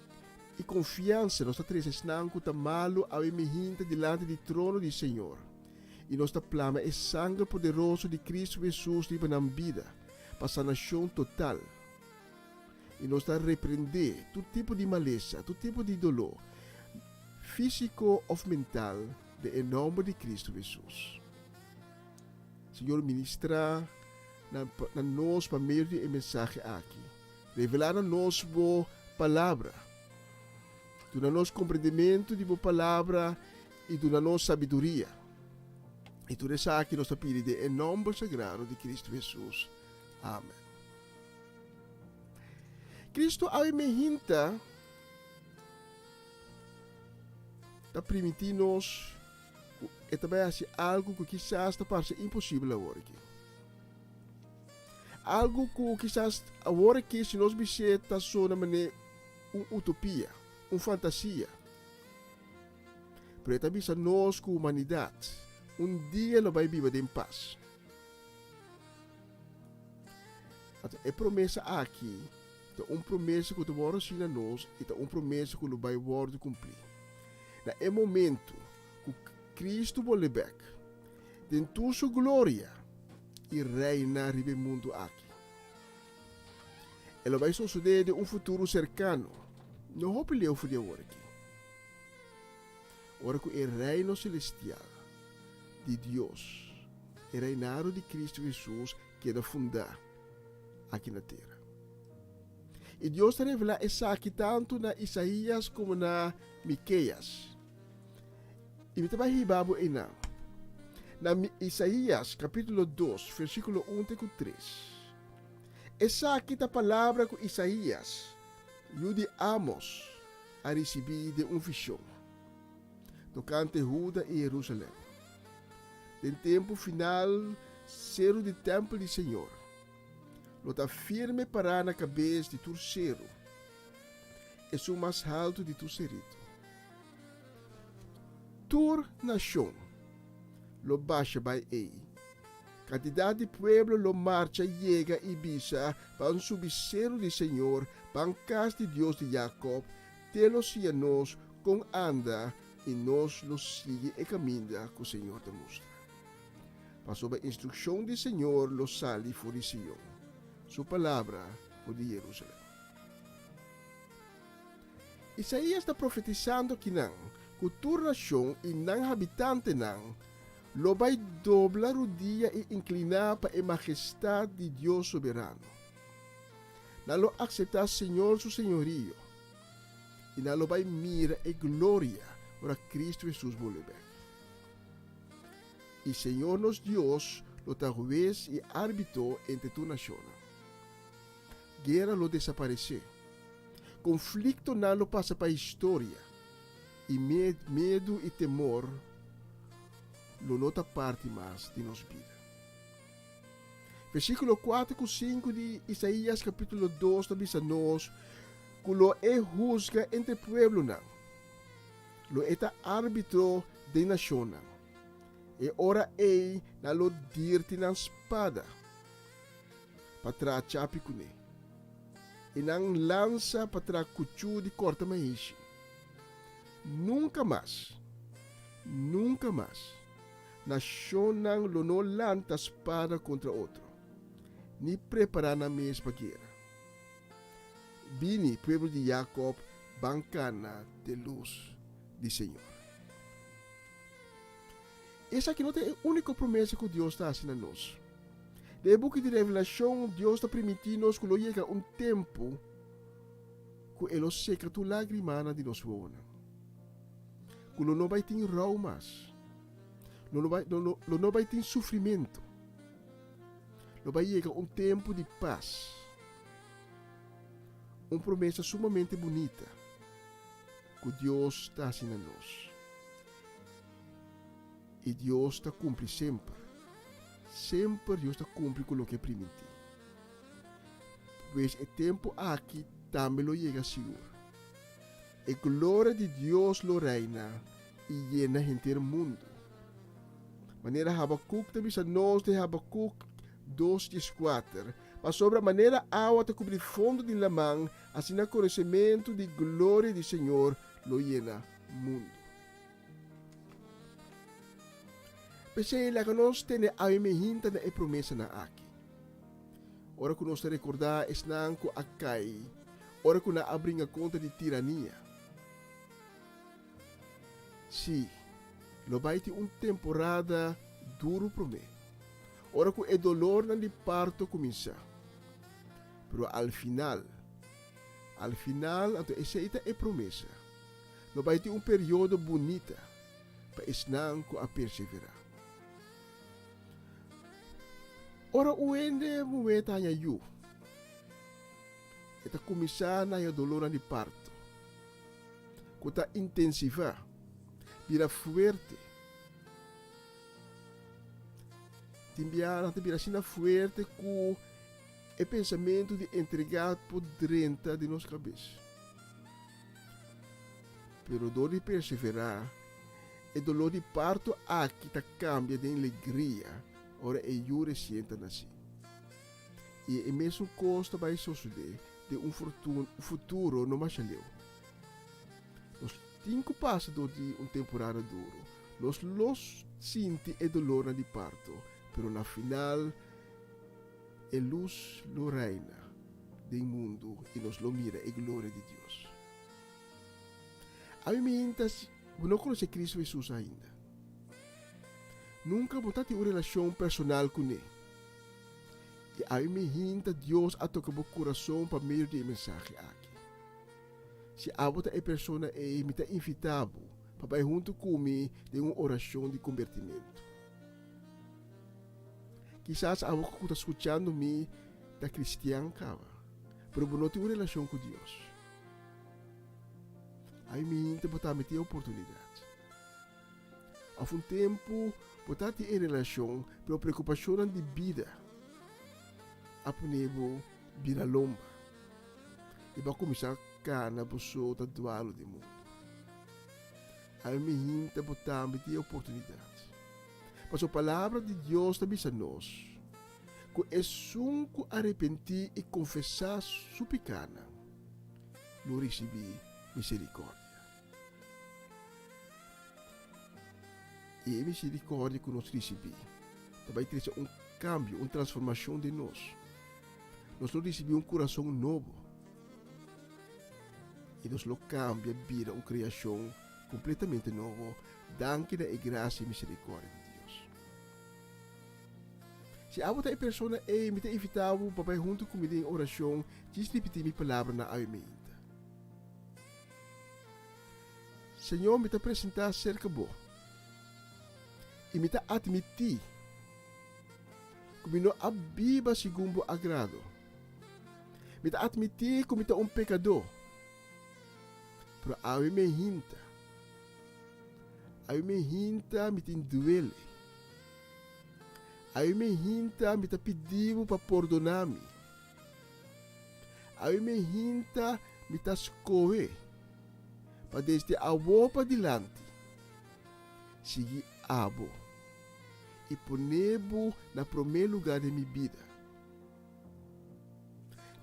S9: i konfiansa nos ta trese esnan ku ta malu awe mihinta dilanti di trono di Señor, i nos ta plama e sanger poderoso di Kristu Hesus riba nan bida pa sanashon total. I nos ta reprendé tur tipo di malesa, tur tipo di doló, físiko òf mental, den e nòmber di Kristu Hesus. Señor, ministrá na nos pa medio di e mensahe aki. Revelá na nos bo Palabra. Duna nos komprendimentu di bo Palabra i duna nos sabiduria. I tur esaki nos ta pidi den e nòmber sagrado di Kristu Hesus. Amen. Kristu awe mehinta ta primintí nos ku e ta bai hasi algu ku kisas ta parse imposibel awor aki. Algu ku kisas awor aki si nos bis'é ta sona manera un utopia, un fantasia. Pero e ta bisa nos ku humanidat un dia lo bai biba den pas. Anto e promesa aki ta un promesa ku ta wòrdu hasi na nos i ta un promesa ku lo bai wòrdu kumplí. Na e momentu ku Kristu bolbe bèk den tur su gloria, i reina riba e mundu aki. E lo bai sosodé den un futuro serkano, no hopi leu for di awor aki, ora ku e Reino selestial di Dios, e reinado di Kristu Hesus, keda fundá aki na tera. I Dios ta revelá esaki tantu na Isaías komo na Mikeas. I mi ta bai hiba bo einan. Na Isaías kapítulo dos, versíkulo un te ku tres. Esaki ta palabra ku Isaías, yu di Amos, a risibí den un vishon tokante Huda i Herúsalèm. Den tempu final, seru di tèmpel di señor lo ta firme pará na kabes di tur seru, esun mas haltu di tur seritu. Tur nashon lo basha bai ei. Kantidat di pueblo lo marcha yega i bisa, Ban subi seru di señor, ban kas di Dios di Jakòb, te lo siña nos kon anda i nos lo sigui e kaminda ku señor ta mustra. Pasobra instrukshon di señor lo sali for di Sion, su palabra for di Jerusalèm. Isaías ta profetisando kinan ku tur nashon i nan habitantenan lo bai dobla rudia i inkliná pa e mahestat di Dios Soberano. Nan lo akseptá Señor su señorio i nan lo bai mira e gloria ora Kristu Hesus bolbe bèk. I Señor nos Dios lo ta hues i árbitro entre tur nashonnan. Guera lo desaparesé. Konfliktonan lo pasa pa historia i miedu i temor lo no ta parti mas di nos bida. Versíkulo kuater ku sinku di Isaías kapítulo dos ta bisa nos ku lo e husga entre pueblonan, lo e ta árbitro den nashonnan. E ora ei nan lo dirti nan spada. pa traha chapi kuné, i nan lansa pa traha kuchú di kòrta maishi. Nunka mas, nunka mas, nashonnan lo no lanta spada kontra otro, ni prepará nan mes pa guera. Bini, pueblo di Yakòb, ban kana den lus di señor. Esaki no ta e úniko promesa ku Dios ta hasi na nos. Den e buki di Revelashon, Dios ta primintí nos ku lo yega un tempu ku e lo seka tur lágrimanan di nos wowonan, ku lo no bai tin rou mas, lo no bai, lo, lo no bai tin sufrimentu. Lo bai yega un tempu di pas. Un promesa sumamente bunita ku Dios ta hasi na nos. I Dios ta kumpli semper. Semper Dios ta kumpli ku loke e primintí. Pues e tempu aki tambe lo yega sigur. E gloria di Dios lo reina i yena henter mundu. Manera Habakuk ta bisa nos den Habakuk dos dieskuater, Pasobra manera awa ta kubri fondo di laman, asina konosementu di gloria di Señor lo yena mundu. P'esei laga nos tene awe mehinta na e promesanan aki. Ora ku nos ta rekordá esnan ku a kai ora ku nan a bringa kontra di tirania. Sí, lo bai tin un temporada duru promé, ora ku e dolornan di parto kuminsá. Pero al final, al final, anto esei ta e promesa, lo bai tin un periodo bunita pa esnan ku a perseverá. Ora un hende muhé ta haña yu, e ta kuminsá na haña dolornan di parto ku ta intensivá, bira fuerte. Tin biaha nan ta bira asina fuerte ku e pensamentu di entregá por drenta den nos kabes. Pero dor di perseverá, e dolor di parto aki ta kambia den legria ora e yu resien ta nasí. I e mesun kos ta bai sosodé den un futuro no masha leu. Nos tin ku pasa dor di un temporada duru. Nos lo sinti e dolornan di parto, pero na final e lus lo reina den mundu i nos lo mira e gloria di Dios. Ami mi hinta si bo no konosé Cristo Hesus ainda. Nunka bo ta tin un relashon personal kuné. I ami mi hinta Dios a toka bo kurason pa medio di e mensahe aki. Si abo ta e persona ei, mi ta invitá bo pa bai huntu ku mi den un orashon di kombertimentu. Kisas abo ku ta skuchando mi ta kristian kaba, pero bo no tin un relashon ku Dios. Ami mi hinta bo tambe tin e oportunidat. Òf un tempu bo ta tin e relashon, pero preokupashonnan di bida a pone bo bira lomba i bo a kuminsá kana bo so ta dualu den mundu. Ami mi hinta bo tambe tin e oportunidat. Pasobra Palabra di Dios ta bisa nos ku esun ku arepentí i konfesá su pikánan lo risibí miserikòrdia. I e miserikòrdia ku nos risibí ta bai trese un kambio, un transformashon den nos. Nos lo risibí un kurason nobo i nos lo kambia bira un kreashon kompletamente nobo danki na e grasia i miserikòrdia di Dios. Si abo ta e persona ei, mi ta invitá bo pa bai huntu ku mi den orashon djis ripití mi palabranan awe meinta. Señor, mi ta presentá serka Bo i mi ta atmití ku mi no a biba segun Bo agrado. Mi ta atmití ku mi ta un pekadó, pero awe mi hinta, awe mi hinta mi tin duele. Awe mi hinta mi ta pidi Bo pa pordoná mi. Awe mi hinta mi ta skohe pa desde awo padilanti sigui abo i pone bo na promé lugá den mi bida.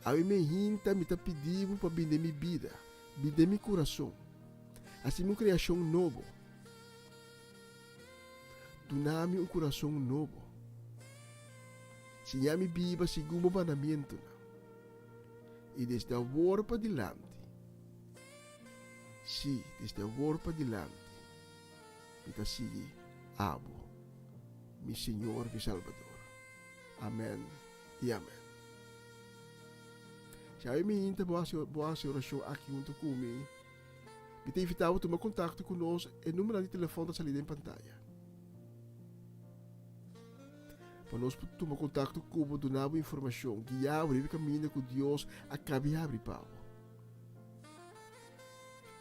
S9: Awe mi hinta mi ta pidi bo pa bin den mi bida, bin den mi kurason, hasi mi un kreashon nobo. Duna mi un kurason nobo. Siña mi biba segun bo mandamentunan. I desde awor padilanti, sí, desde awor padilanti, mi ta sigui abo. mi Señor, mi Salbador. Amèn i amèn. Si awe mi hinta bo hasi bo hasi orashon aki huntu ku mi, mi ta invitá bo tuma kontakto ku nos, e numbernan di telefòn ta sali den pantaya. Pa nos por tuma kontakto ku bo, duna bo informashon, guia bo riba e kaminda ku Dios a kabi habri pa bo.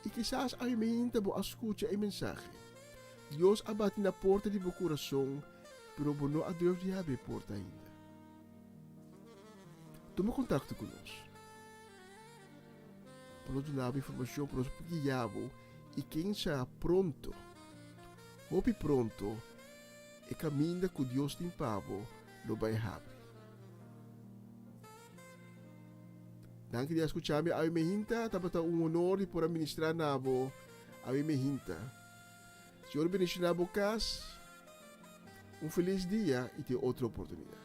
S9: I kisas awe mi hinta bo a skucha e mensahe. Dios a bati na porta di bo kurason, pero bo no a durf di habri e porta ainda. Tuma kontakto ku nos. Pa nos duna bo informashon, pa nos por guia bo i ken sa pronto, hopi pronto, e kaminda ku Dios tin pa bo lo bai habri. Danki di a skucha mi awe mehinta. Tabata un honor di por a ministra na bo awe mehinta. Señor bendiciona bo cas. Un feliz dia y te otro oportunidad.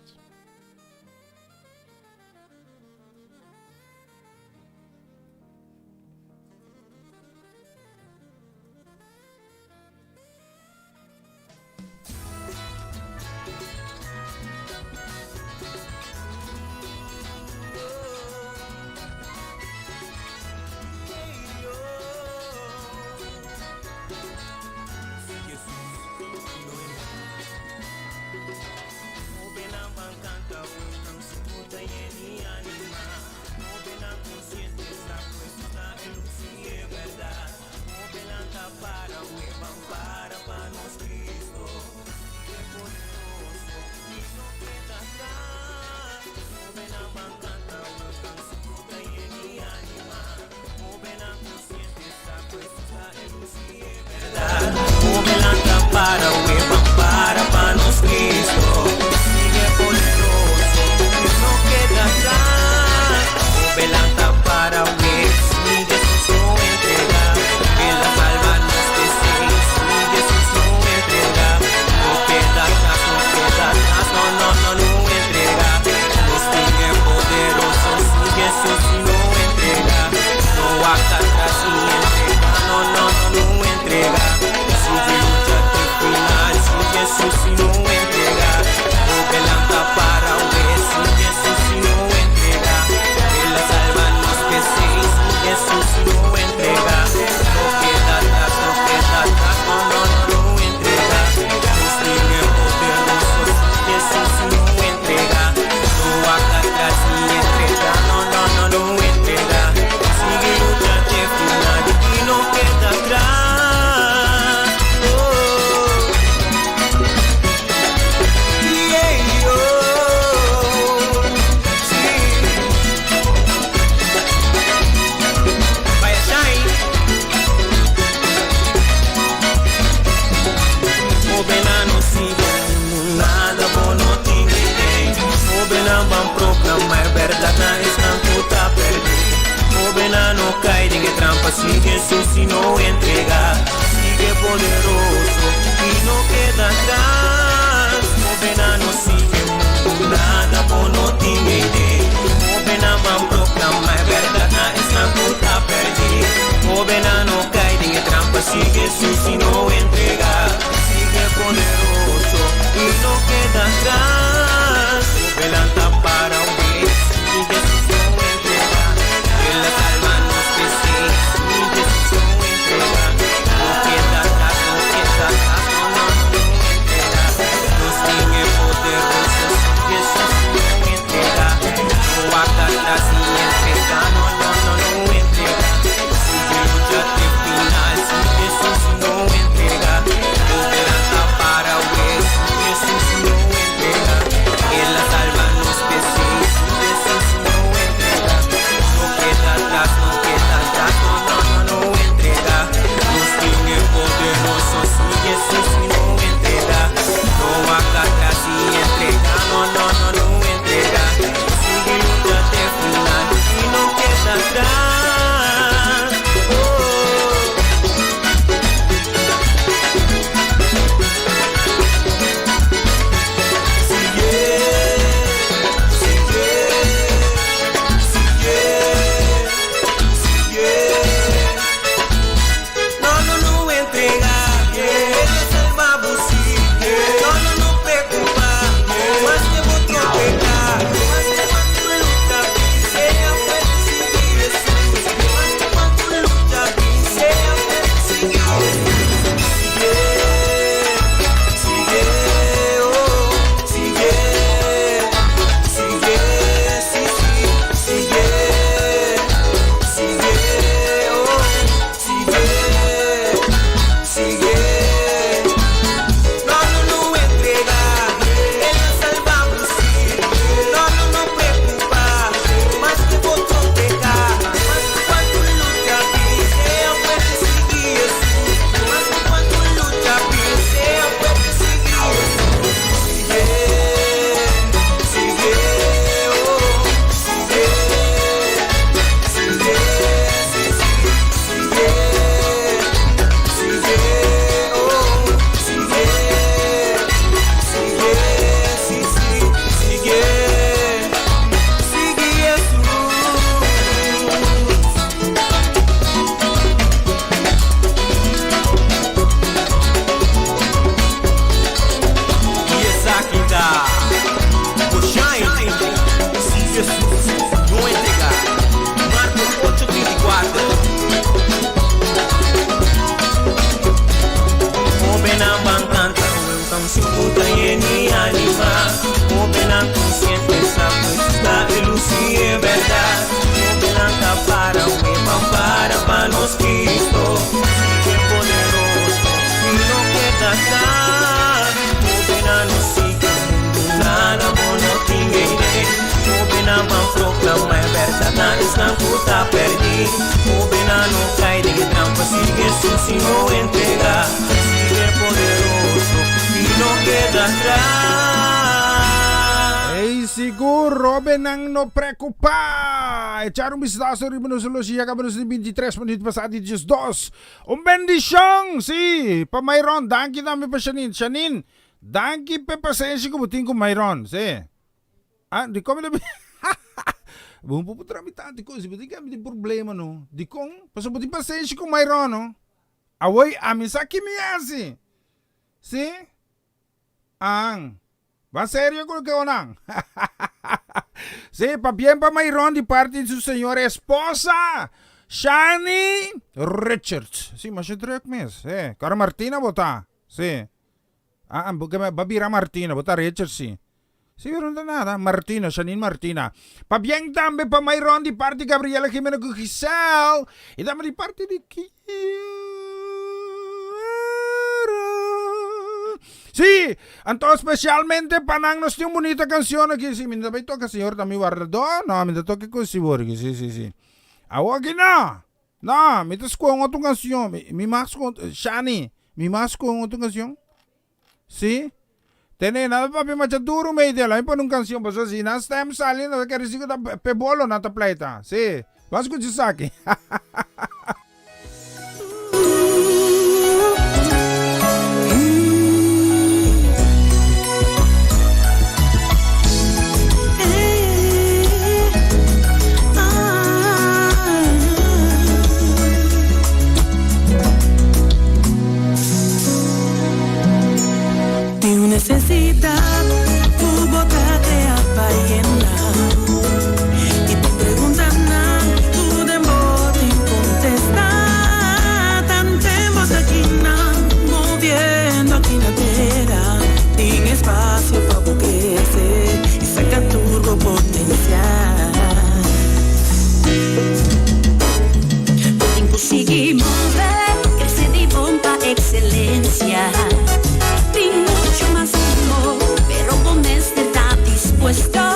S10: esnan ku ta pèrdí. Hóbennan no kai den e trampa, sigui Hesus i no entregá. Sigui e poderoso i no keda atras.
S8: Ey sigur hobennan no preocupa. Echar un bistazo riba nos loshi ya caba nos tin 23 minuut pasa di 12. Un bendicion si pa Myron. Danki tambe pa Shanine. Shanine danki p'e pasenshi cu bo tin cu Myron si. Ah, dikon mi ta bisa? Bo no por puntra mi tantu kos, bo tin ke mi tin problema no. Dikon? Pasobra bo tin pasenshi ku Myron no. Awor ami sa ki mi hasi. Si? An. Ba serio ku loke onan? Si, pabien pa Myron di parti di su señora esposa, Shani Richards. Si, masha druk mes. Si, kara Martina bo ta. Si. Ah, bo ke ba bira Martina, bo ta Richards si. Si pero no ta nada. Martina, Shanine Martina. Pabien tambe pa Myron di parti Gabriela Jimeno ku Giselle. I tambe di parti di Kiara. Si, anto specialmente pa nan nos tin un bunita cancion aki. Si, mi no ta bay toca Señor ta mi wardador. No, mi ta toca cu si wor aki. Si, si, si. Awor aki no. No, mi ta scoge un otro cancion. Mi, mi mag scoge, Shani, mi mag scoge un otro cancion? Si? Tene, nan ta papia macha duro mei di ala. Mi pone un cancion pasobra si nan stem sali nan ta kere si ku ta pe bolo nan ta pleita. Si, ban scucha esaki.
S11: Tin un necesidad cu bo ta crea pa yena y tin preguntanan cu den bo tin contesta. Tanten bo ta kinan moviendo aki na tera, tin espacio pa bo crece y saca tur bo potencial.
S7: Bo tin cu sigui move, crece di bon pa excelencia. Tin mucho mas miho, pero bo mester ta dispuesto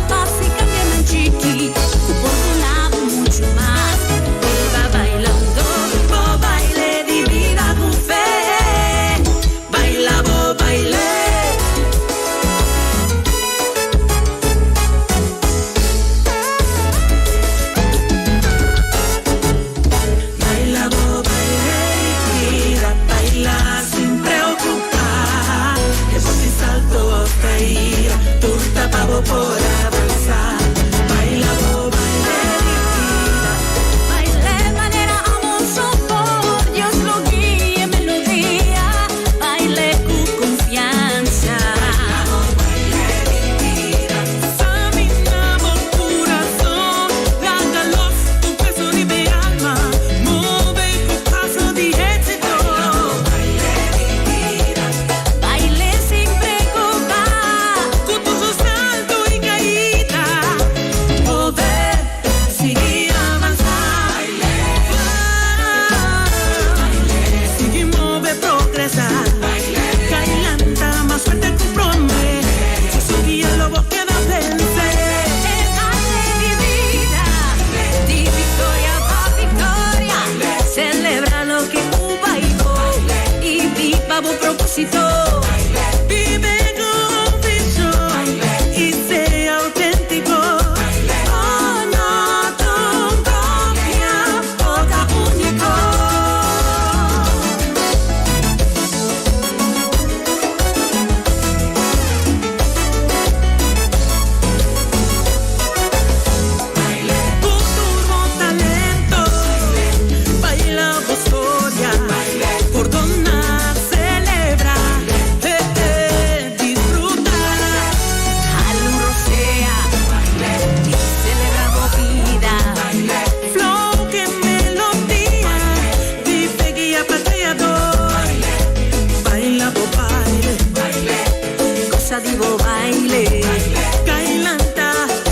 S7: pa haci cambionan chiki cu por duna bo mucho mas. Biba bailando bo baile di bida cu fe. Baila bo baile.
S11: Baila bo baile y bira baila sin preocupa. E bo tin salto of caida, tur ta pa bo por avanza. Baila bo baile y bira.
S7: Baile manera amor por Dios lo guia melodia. Baile cu confianza.
S11: Samina bo curason, laga los tu peso riba e alma, move cu paso di exito.
S7: Baile sin preocupa.
S11: Cu tur su salto y caida, poder sigui avanza. Sigui move, progresa. Cai lanta mas fuerte cu prome. Su guia lo bo keda vence.
S7: E baile di bida, di victoria pa victoria. Celebra loke cu bay bo y biba bo proposito.
S11: Bibe cu un vision y sea autentico. Bo no ta un copia, bo ta unico. Cu tur bo talento, baila bo storia, pordona, celebra, eh eh, disfruta.
S7: Hala un rosea y celebra bo bida.
S11: Flow ke melodia, vive guia pa creador. Baila bo baile,
S7: Goza di bo baile.
S11: Cai lanta,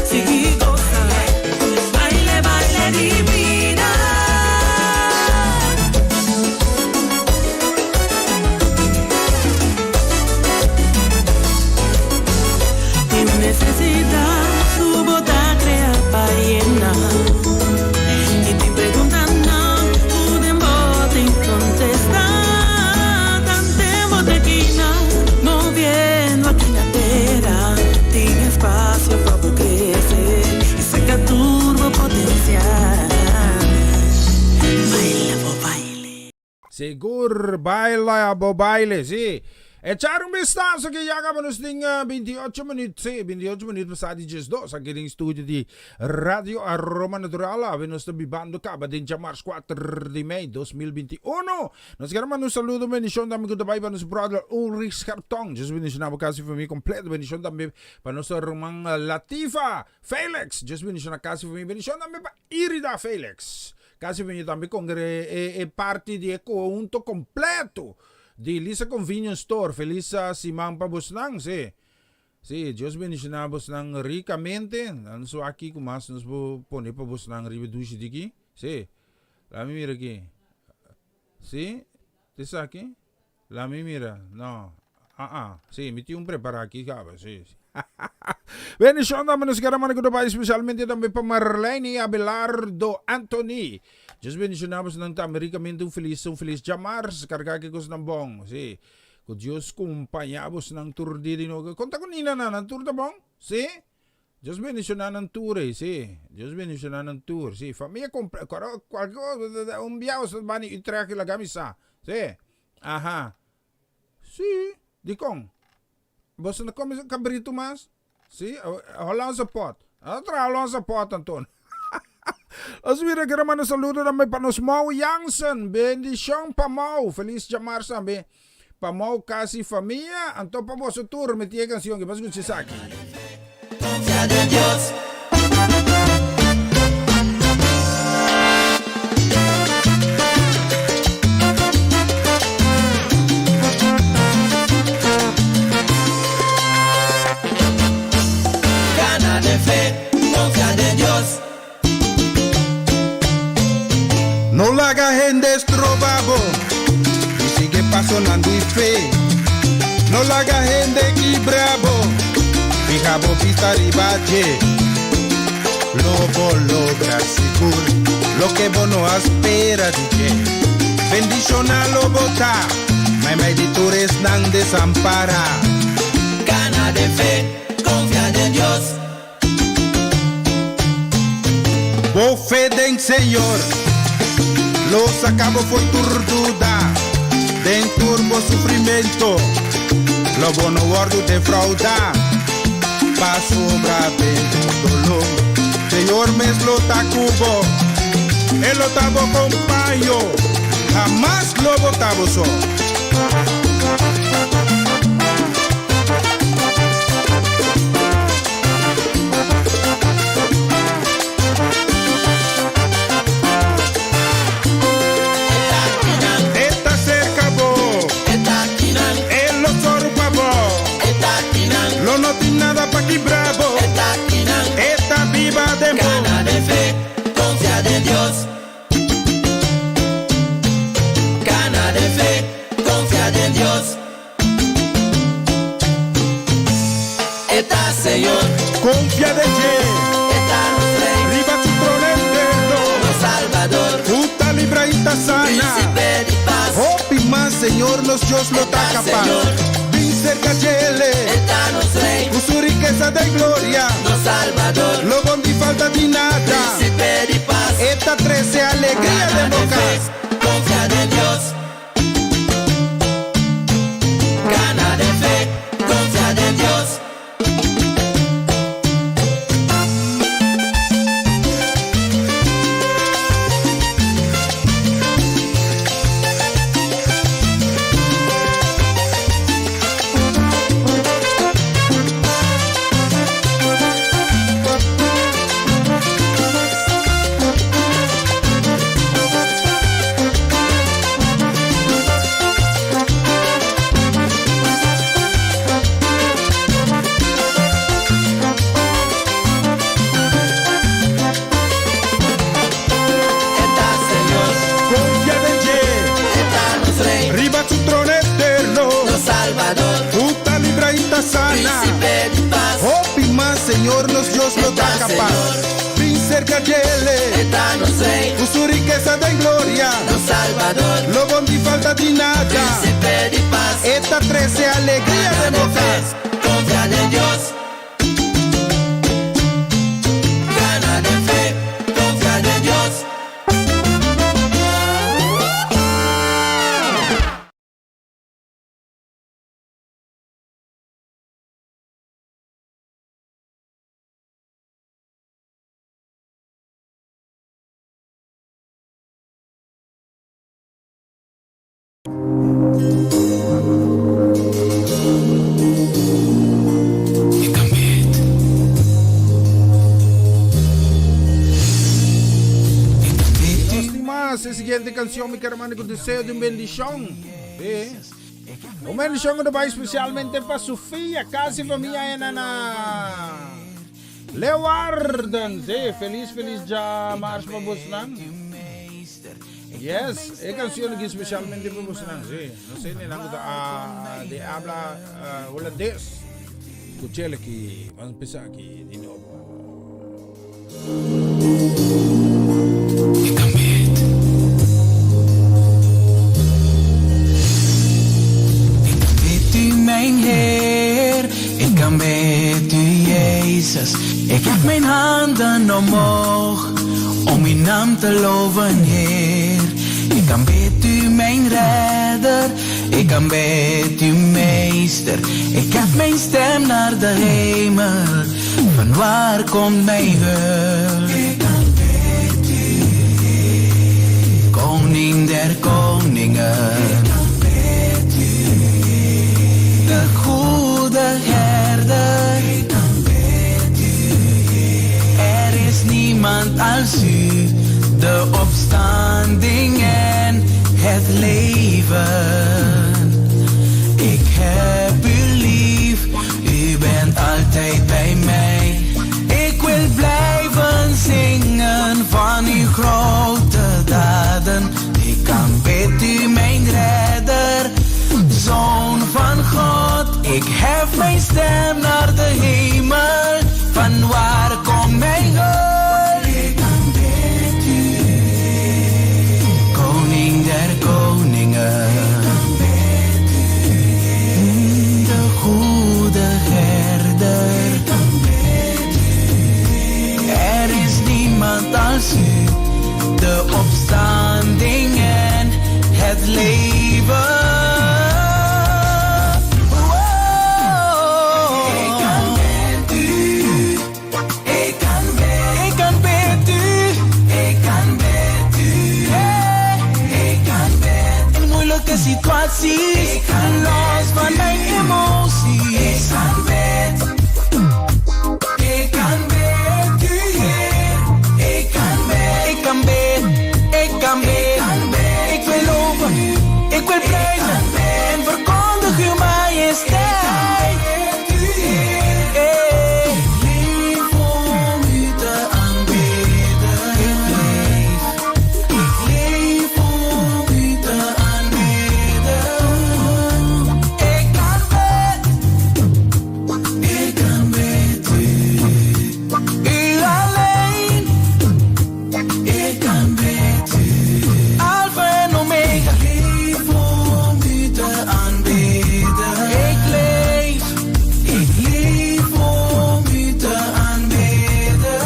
S11: sigui goza. Baile, baile di bida. Tin necesidad cu bo ta crea pa yena.
S8: Sigur baila bo baile, si. Echar un vistazo que ya acaba nos tin 28 minuut, si, 28 minuut pasá di 12 aki den studio di Radio Aroma Natural. Awe nos ta bibando caba den djamars 4 di mei 2021. Nos kier manda un saludo, un bendicion tambe cu ta bay pa nos brother Ulrich Schertong. Dios bendiciona bo casa y familia completo. Bendicion tambe pa nos ruman Latifa Felix. Dios bendiciona casa y familia. Bendicion tambe pa Irida Felix. Casi venio tambe congre e parti di e conhunto completo di Lisa Convenience Store. Feliz siman pa bosnan, si. Si, Dios bendiciona bosnan ricamente. Nan so aki cu mas nos por pone pa bosnan riba dushi diki. Si. Laat mi mira aki. Si, ta esaki? La mi mira, no, ah ah, si, mi tin un prepara aki caba, si. Bendicion tambe nos kere manda ku ta bai specialmente tambe pa Marlene y Abelardo Anthony. Dios bendiciona bosonan tambe ricamente un feliz un feliz djamars carga ki cosnan bon, si. Ku Dios compaña bosonan tur dia di nochi. Conta ku Nina nan, nan tur ta bon? Si. Dios bendiciona nan tur ey, si. Dios bendiciona nan tur, si. Familia comple, cualke cosa, un biaha boso ta bani Utrecht laga mi sa, si. Aha. Sí, dikon? Boso no come cabrito mas? Sí, Hollandse pot. A traha Hollandse pot anto. Nos mira kere manda saludo tambe pa nos Mau Jansen. Bendicion pa Mau. Feliz djamars tambe pa Mau casa y famia. Anto pa boso tur mi tin e cancion ki. Bo a scucha esaki.
S1: Confia den Dios. Gana den fe, confia den Dios.
S4: No laga hende stroba bo di sigui pasonan di fe. No laga hende kibra bo, fiha bo bista riba dje. Lo bo logra sigur loke bo no a spera di dje. Bendishona lo bo ta, meimei di tur esnan desampará.
S1: Gana den fe, konfia den Dios.
S4: Bo fe den Señor lo saca bo for tur duda, den tur bo sufrimento lo bo no wordo defrauda, pasobra den bo dolor Señor mes lo ta cu bo, E lo ta bo compaño, hamas lo bo ta bo so. E ta serka bo. E lo sòru pa bo. Lo no tin nada pa kibra bo. E ta biba den bo.
S1: E ta Señor.
S4: Confia den dje.
S1: E ta nos Rey.
S4: Riba su trono eterno.
S1: Nos Salvador.
S4: Cu ta libra y ta sana.
S1: Principe di paz.
S4: Hopi mas Señor nos Dios lo ta
S1: E ta
S4: capaz.
S1: Señor.
S4: Bin cerca djele.
S1: E ta nos Rey.
S4: Cu su rikesa den gloria.
S1: Nos Salvador.
S4: Lo bon di falta di nada.
S1: Principe di paz.
S4: E ta trece alegria
S1: Gana
S4: den bo
S1: den fe.
S4: cas.
S1: Confia den Dios. Gana den fe, confia den Dios.
S4: Confia den dje. Riba su trono eterno. Cu ta libra y ta sana. Hopi mas Señor nos Dios lo ta capaz. Bin cerca djele. Cu su rikesa den gloria. Lo bon di falta di nada. E ta trece alegria den bo cas.
S1: Confia den Dios. Gana den fe. Confia den Dios.
S8: siguiente canción mi quiero mandar con deseo de un bendición. Sí. Un bendición que va especialmente para Sofía, casi familia enana. Leeuwarden, sí, feliz, feliz ya mars pa bosnan. Yes, e canción aquí especialmente pa bosnan, sí. No sé ni nan ah, de habla ah, holandés. Escuchele aquí, vamos a empezar aquí de nuevo.
S1: Ik aanbid. Ik aanbid u, mijn Heer. Ik aanbid u, Jezus. Ik hef mijn handen omhoog om uw naam te loven, Heer. Ik aanbid u, mijn redder. Ik aanbid u, meester. Ik hef mijn stem naar de hemel. Van waar komt mijn hulp? Ik aanbid u, Heer. Koning der koningen. Ik aanbid u, Heer. De goede herder. Ik aanbid u, Heer. Er is niemand als u, de opstanding en het leven. Ik heb u lief, u bent altijd bij mij. Ik wil blijven zingen van uw grote daden. Ik aanbid u, mijn redder, Zoon van God. Ik hef mijn stem naar de hemel. Van waar komt mijn hulp? Ik aanbid u, Koning der koningen. Ik aanbid u, de goede herder. Ik aanbid u, Er is niemand als u, de opstanding en het leven. Wow. Ik aanbid u, ik aanbid, ik aanbid u, ik aanbid u, hey. Ik aanbid in moeilijke situaties, ik los van mijn emoties. Ik aanbid, ik aanbid u, Heer. Ik aanbid, ik aanbid, ik aanbid, ik wil loven, ik wil prijzen en verkondig uw majesteit. Ik leef om u te aanbidden. Ik leef, ik leef om u te aanbidden. Ik aanbid, ik aanbid u. U alleen. Ik aanbid u. Alpha en Omega. Ik leef om u te aanbidden. Ik leef, ik leef om u te aanbidden.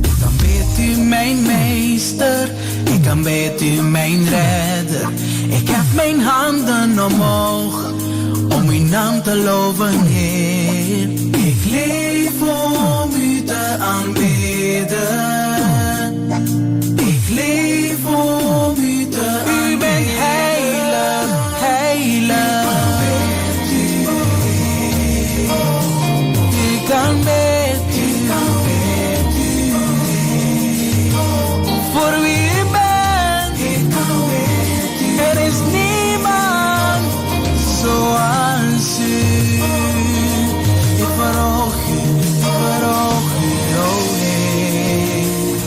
S1: Ik aanbid u mijn meester, ik aanbid u mijn redder. Ik hef mijn handen omhoog om uw naam te loven, Heer. Ik leef om u te aanbidden. Ik leef om u te aanbidden. U bent heilig, heilig. Ik aanbid u. Voor wie u bent. Er is niemand zoals u. Ik verhoog u, ik verhoog u, oh Heer.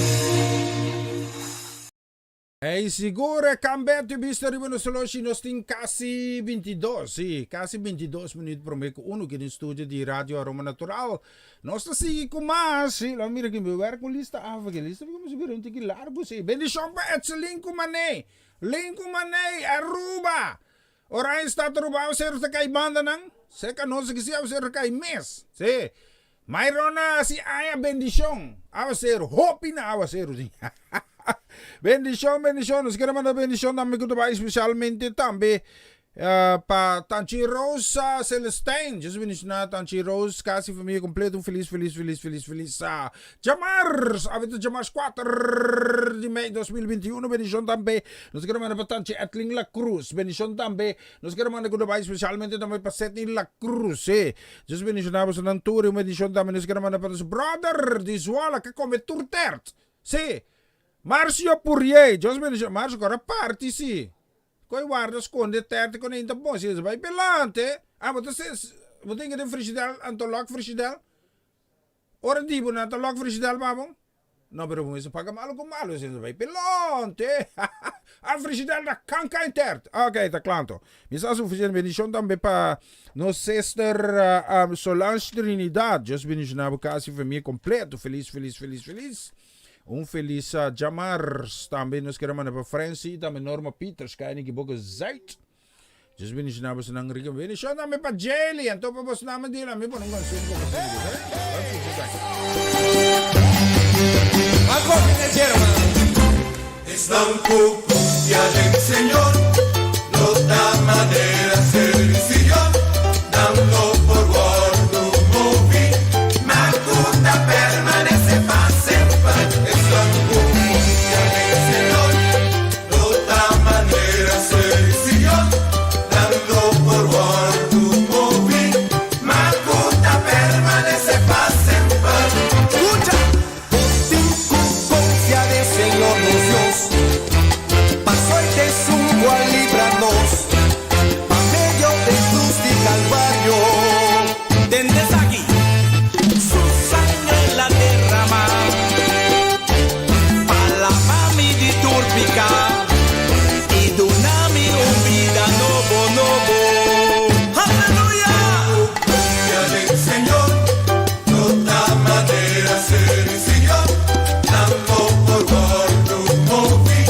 S8: Hey, sigur cambia tu bista riba nos oloshi nos tin casi 22, sí, casi 22 minuut prome cu uno ki den studio di Radio Aroma Natural. Nos ta sigui cu mas, sí, lo mira ki mi werk un lista af aki, lista mi como un tiki largo, sí. Bendicion pa Etselin cu Mané, Lin cu Mané, Aruba. Oranjestad Aruba awaceros ta cay bandanan, cerca nos aki sí awaceros ta cay mes, sí. Mayrona si aña bendicion awacero hopi na awacero si bendicion bendicion nos kere manda bendicion tambe ku ta bai especialmente tambe pa Tanchi Rosa Celestijn Dios bendiciona Tanchi Rose casi familia completo un feliz feliz feliz feliz feliz djamars awe ta djamars 4 di mei 2021 bendicion tambe nos kere manda pa Tanchi Edlin La Cruz bendicion tambe nos kere manda ku ta bai especialmente tambe pa Sedney La Cruz Dios bendiciona boso nan tur y un bendicion tambe nos kere manda pa nos brother di Zwolle ke come tur tert. Si. Marcio Purier, Dios bendicion. Marcio, kora parti si. Koi warda skonde terte kon ainda bon si bai pelante. Ah, bo ta se, bo tin den frigidel, anto lok frigidel. Ora di bo na ta lok frigidel pa bo? No, pero bo mester paga malo ku malo, si bai pelante. Ah, frigidel ta kanka en tert. Ok, ta kla anto. Mi sa suficiente. Bendicion tambe pa nos sister Solange Trinidad. Dios bendiciona bo kas y famia completo. Feliz, feliz, feliz, feliz. Un felis djamars tambe nos kere manda pa Francy y tambe Norma Peters kaya niki boka Zuid. Dios bendiciona boso nan rico. Bendicion tambe pa Jelly. Anto pa boso nan dila mi pone un canción poco así.
S1: Esnan ku konfia den Señor lo ta manera serisión, nan no por wòrdu moví, ma ku ta permanesé pa semper. Esnan ku konfia den Señor lo ta manera serisión, nan no por wòrdu moví, ma ku ta permanesé pa semper.
S6: Skucha! Bo tin ku konfia den Señor nos Dios, paso e ta esun ku a libra nos pa medio den krus di Kalvario.
S3: Tende esaki, Su sangre la derramá pa laba mi di tur piká i duna mi un bida nobo, nobo. Aleluya!
S1: Konfia den Señor. No ta manera sencillo, nan no por wordu movi,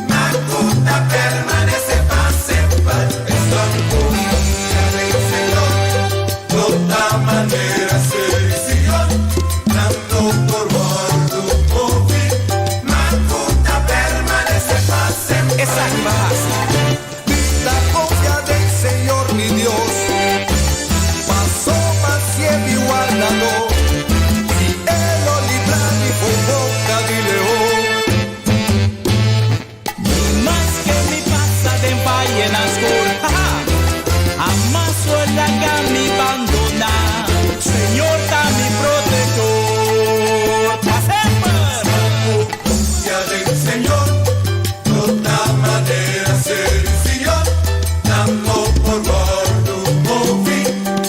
S1: ma cu ta permanece pa semper. Esnan cu confia den Señor, no ta manera sencillo, nan no por wordu movi, ma cu ta permanece pa semper.
S3: Esaki bo a hasi.
S6: Mi ta confia den Señor mi Dios, pasobra si e mi wardadó, i e lo libra mi fo'i boca di leon.
S3: Ni maske mi pasa den vayenan skur, haha, hamas lo laga mi bandoná, Señor ta mi protector pa semper.
S1: Confia den Señor, no ta manera sencillo, nan no por wordu movi,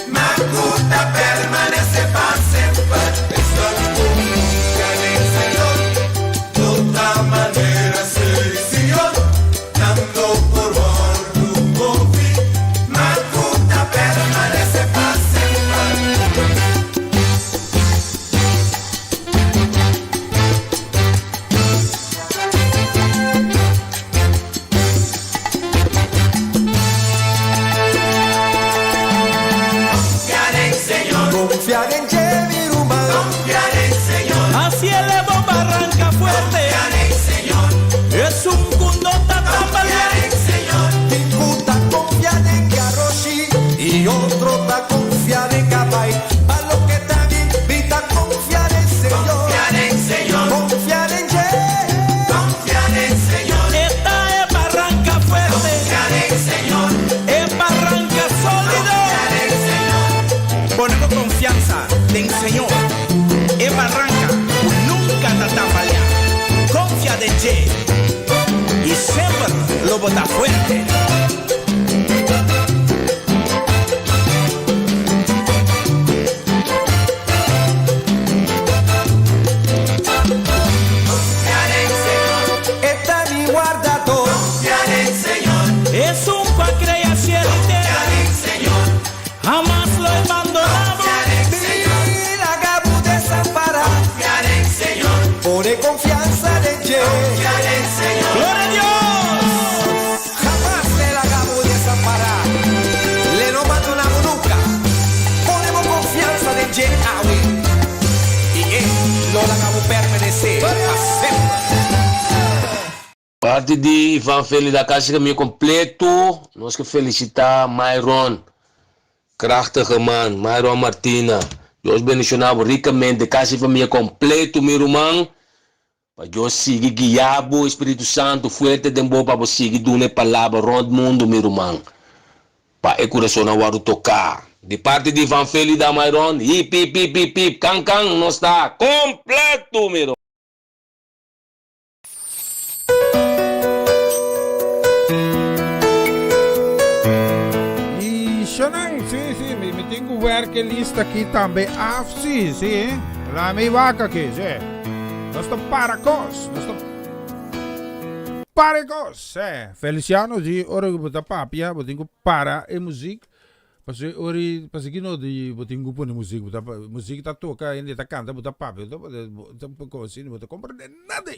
S1: ma cu ta permanece pa semper. Esnan cu confia den Señor, no ta manera sencillo, nan no por wordu movi, ma cu ta permanece pa semper. Confia den Señor.
S6: Confia den dje, mi ruman.
S1: Confia den Señor.
S3: Así eleva un barranca fuerte.
S1: Confia den Señor.
S3: Es un cu no ta tambaleá.
S1: Confia den Señor.
S6: Tin cu ta confia den garoshi y otro ta confia den cabai. Pa loke ta mi, mi ta confia den Señor.
S1: Confia den Señor.
S6: Confia den dje.
S1: Confia den Señor.
S3: E ta e barranca fuerte.
S1: Confia den Señor.
S3: E barranca solido.
S1: Confia den Señor.
S3: Pone bo confianza den Señor. E barranca cu nunca ta tambaleá. Confia den dje y semper lo bo ta fuerte.
S1: Confia den Señor.
S6: E ta mi wardador.
S1: Confia den Señor.
S3: Esun cu a crea cielo y tera.
S1: Confia den Señor.
S3: Hamas lo e bandona bo.
S1: Confia den Señor.
S6: Mi laga bo desampara.
S1: Confia den Señor.
S6: Pone confiansa den dje.
S1: Confia den Señor.
S3: Gloria a Dios!
S6: Hamas l'e laga bo desampará, l'e no bandoná bo nunka. Pone bo konfiansa den dje awe, i e lo laga bo permanesé pa semper.
S12: Parti di Ivan Feli da Casa Caminho Completo, nos ke felicita Myron, krachtige man, Myron Martina. Dios bendiciona bo ricamente, casa y famia completo mi ruman. Pa Dios sigui guia bo, e Spiritu Santu fuerte den bo pa bo sigui duna e palabra rond mundu, mi ruman, pa e kurasonnan wòrdu toká. Di parti di Van Feli da Myron, hip hip hip hip hip, kan kan, nos ta kompletu, mi ruman.
S8: Mi tin ku werk e lista aki tambe af, si, si. La mi wak aki, si. Nos ta para kos, nos ta para e kos, si. Feliciano di ora ku bo ta papia bo tin ku para e muzik pasobra ora pasobra ki no di bo tin ku pone muzik bo ta muzik ta toka hende ta kanta bo ta papia bo ta bo ta komprende nada.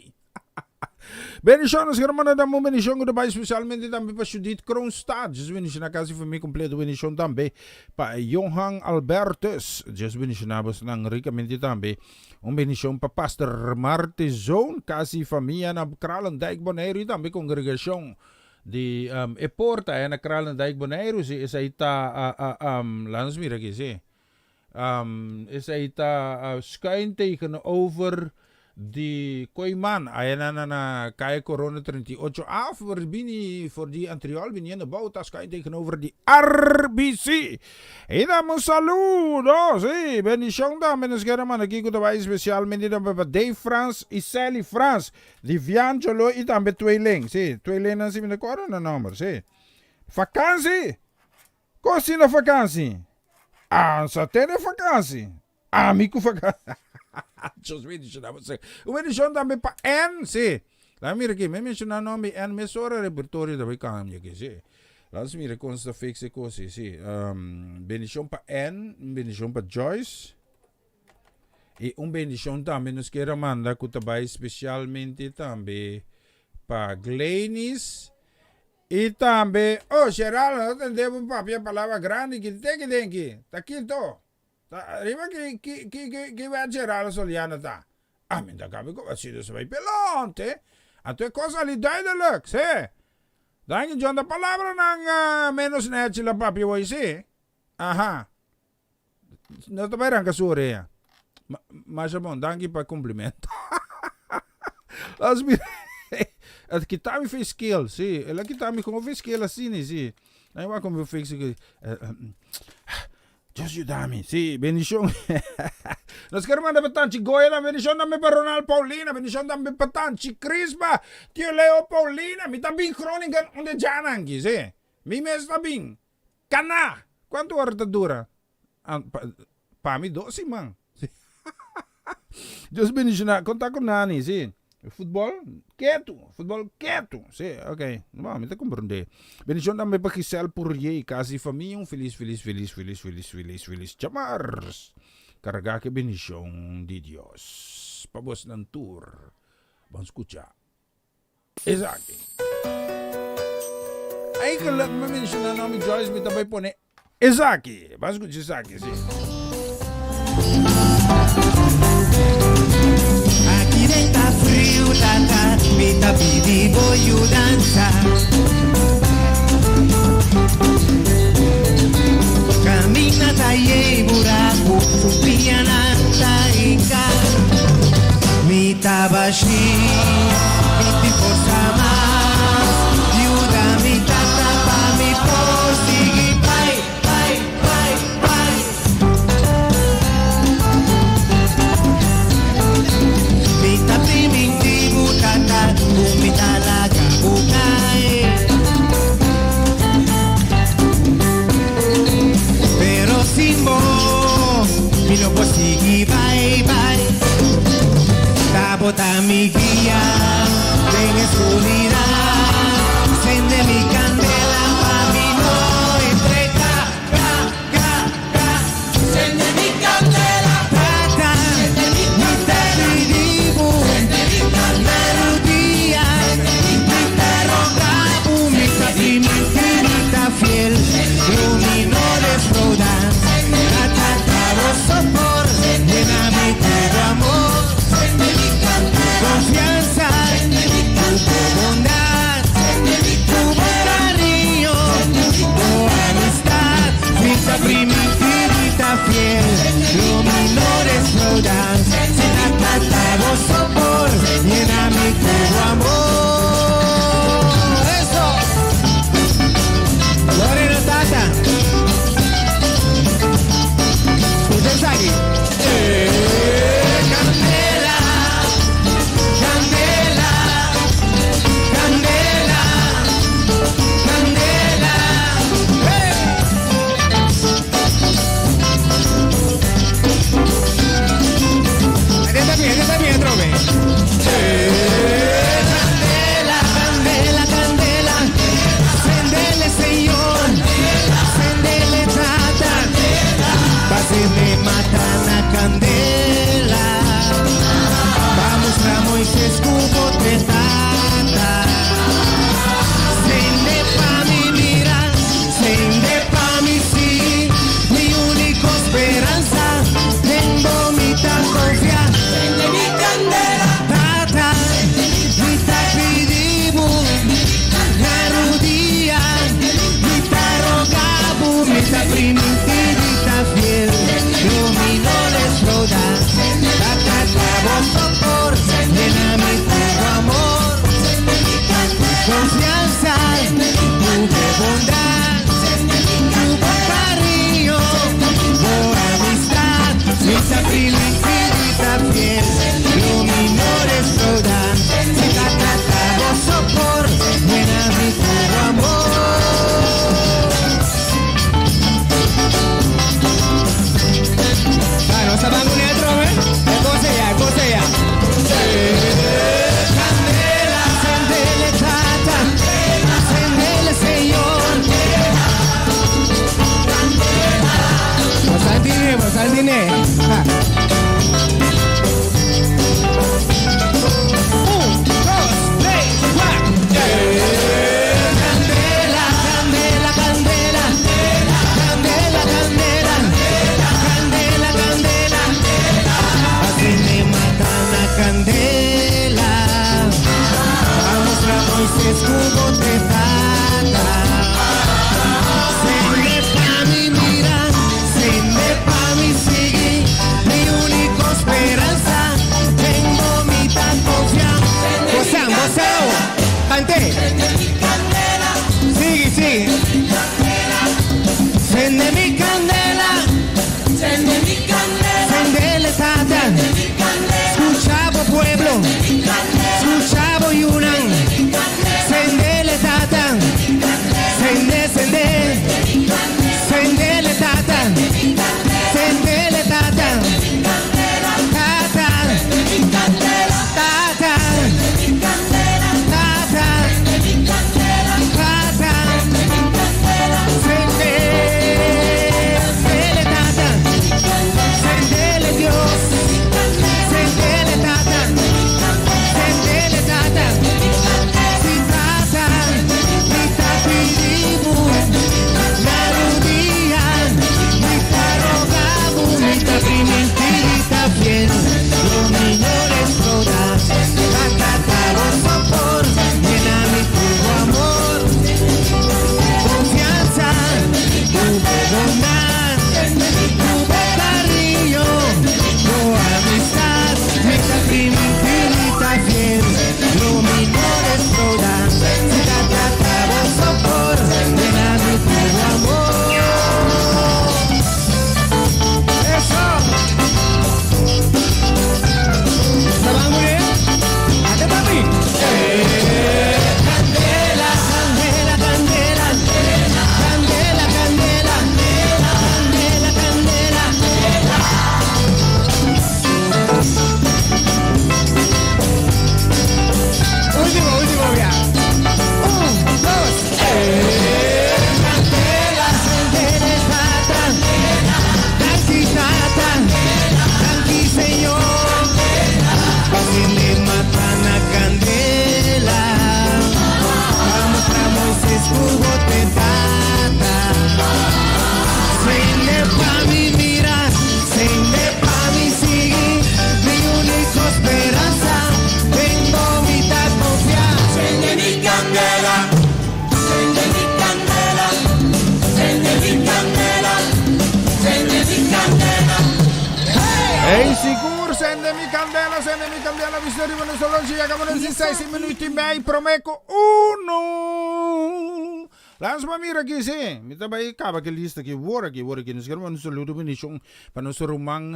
S8: Bendishon nos hermano dam un bendishon ku ta bai spesialmente tambe pa Judith Kroonstad Dios bendishona kas i famia kompleto bendishon tambe pa Johan Albertus Dios bendishona bosnan rikamente tambe un bendishon pa Pastor Martezoon kas i famia na Kralendijk Boneiru i tambe kongregashon di e porta aya na Kralendijk Boneiru si esei ta laat nos mira aki si Esei ta schuin tegenover di Kooiman, aya na na Calle Corona 38 A, for bini for di Antriol biniendo bou ta schuin tegenover di RBC. Y damos un saludo, si, bendicion tambe nos kier a manda aki cu ta bay especialmente tambe pa Dave Frans y Sally Frans, di Viangelo y tambe Tweeling, si, Tweeling nan si mi ta acorda nan nomber, si. Vakantie! Kosi na vakansi? Ansa tene vakansi. Ami ku vakansi. Dios bendiciona bo. Un bendicion tambe pa Ann, si. Laat mira aki, mi menciona nomber Ann mesora repertorio ta bay cambia aki, si. Laat mira kon sta fix e kosi, si. Um, bendicion pa Ann, un bendicion pa Joyce. Y un bendicion tambe nos kier a manda ku ta bay specialmente tambe pa Glenis I tambe, oh, Geraldo, no tende bo papia palabra grandi ki te ki den ki? Ta kito? Ta riba ki ki ki ki ki wet Geraldo Soliano ta? Ah, mi ta kabi ku Basido sa bai pelonte. Anto e kos ali duidelijk, sí. Danki John, ta palabranan menos nechi la papia woi, sí. Aha. No ta bai ranka su orea. Masha bon, danki pa cumplimento. Las mira. Het kita mi face skill, sí. El a kita mi como face skill así, sí. Ahí va como face skill. Dios ayúdame, sí, bendición. Nos quiero mandar pa Tanchi Goya, la bendición también pa Ronald Paulina, bendición también pa Tanchi Crispa, tío Leo Paulina, mi también Groningen, donde ya nanki, sí. Mi mes también. Cana! Cuanto ora ta dura? Pa mi dos siman. Dios bendiciona. Conta cu Nani, si. Futbol ketu, futbol ketu. Si, ok. Bon, mi ta comprende. Bendicion tambe pa Giselle Pourier, casa y famia. Un feliz, feliz, feliz, feliz, feliz, feliz, feliz djamars. Carga cu e bendicion di Dios. Pa bosnan tur. Bon scucha. Esaki. Eigenlijk mi menciona nomi Joyce mi ta bay pone esaki. Ban scucha esaki, si.
S1: Aki den ta friu tata, mi ta pidi bo yudansa. Camina ta yei buraku, su pianan ta hinka. Mi ta bashí, mi tin forsa mas. Yuda mi tata pa mi por sigui bai, bai, bai, bai. Mi ta primintí bo tata ku mi ta laga bo kai. Pero sin bo mi no por sigui bai, bai. Ta bo ta mi guia den e scuridad. Sende mi candela pa mi no entrega, ga, ga, ga. Sende mi candela, tata, mi ta pidi bo, na rudia, mi ta roga bo, mi ta priminti, mi ta fiel, lo mi no defrauda. Tata, ta bo sopor, yena mi ku bo amor, Confianza, ku bo bondad, ku bo. candela Pa mustra Moises cu bo t'e Tata Sende pa mi mira, sende pa mi sigui Mi unico speransa, den bo mi ta confia Sende mi candela, Tata, mi ta pidi bo Na rudia, mi ta roga bo Mi ta priminti di ta fiel, lo mi no defrauda Tata, ta bo sopor, yena mi cu bo amor Cu confiansa, cu bo bondad Cu bo cariño, bo amistad Mi ta priminti di ta fiel, lo mi no defrauda Tata, ta bo sopor, yena mi cu bo amor. Ah, nos ta ban cu netro, eh? E cosa ya, e cosa ya. Candela, cendele, tata, cendele, señor. Bastante, bastante, Ha. Un, dos, tres, cuatro. Candela, candela, candela, candela, candela, candela, candela. Asina mata na candela. Pa mustra Moises cu bo t'e Tata. Sende pa mi mira, sende pa mi sigui, mi unico speransa, den bo mi ta confia. Bosan, bosan, cante. Sigui, sigui. Sende mi candela.
S2: Sende mi candela.
S1: Sendele, tata. Scucha bo pueblo. Scucha bo yunan. Sendele, tata. Sende, sende. Sendele, tata. Sendele, tata. Tata. Tata. Tata. Tata. Sende, sendele, tata. Sendele, Dios. Sendele, tata. Sendele, tata. Si tata, mi ta pidi bo, na rudia, mi ta roga bo, mi ta priminti di ta fiel, lo mi no defrauda. Tata, ta bo sopor, yena mi cu bo amor, confiansa, cu bo bondad, cu bo cariño, bo amistad, mi ta priminti di ta fiel, lo mi no defrauda. Si tata, ta bo sopor, yena mi cu bo amor. Eso! ¿Está muy bien? ¡Ate, papi! Candela, candela, candela, candela, candela, candela, candela. Último, último ya. Un, dos, Candela, candela, tata, danki, tata, danki, señor. Sende mata na candela. Pa mustra Moises cu bo t'e Tata. Sende pa mi mira, sende pa mi sigui, mi unico speransa, den bo mi ta confia.
S2: Sende mi candela, sende mi candela, sende mi candela, sende mi candela.
S8: Hey, sigur, sende mi candela, sende mi candela, visto riba nos horloge, ya caba nos 6 minuut y mei, prome cu uno. Laat maar mira aki, si. Mi ta bay caba cu lista aki, wor aki, wor aki. Nos kier manda un saludo bendicion pa nos ruman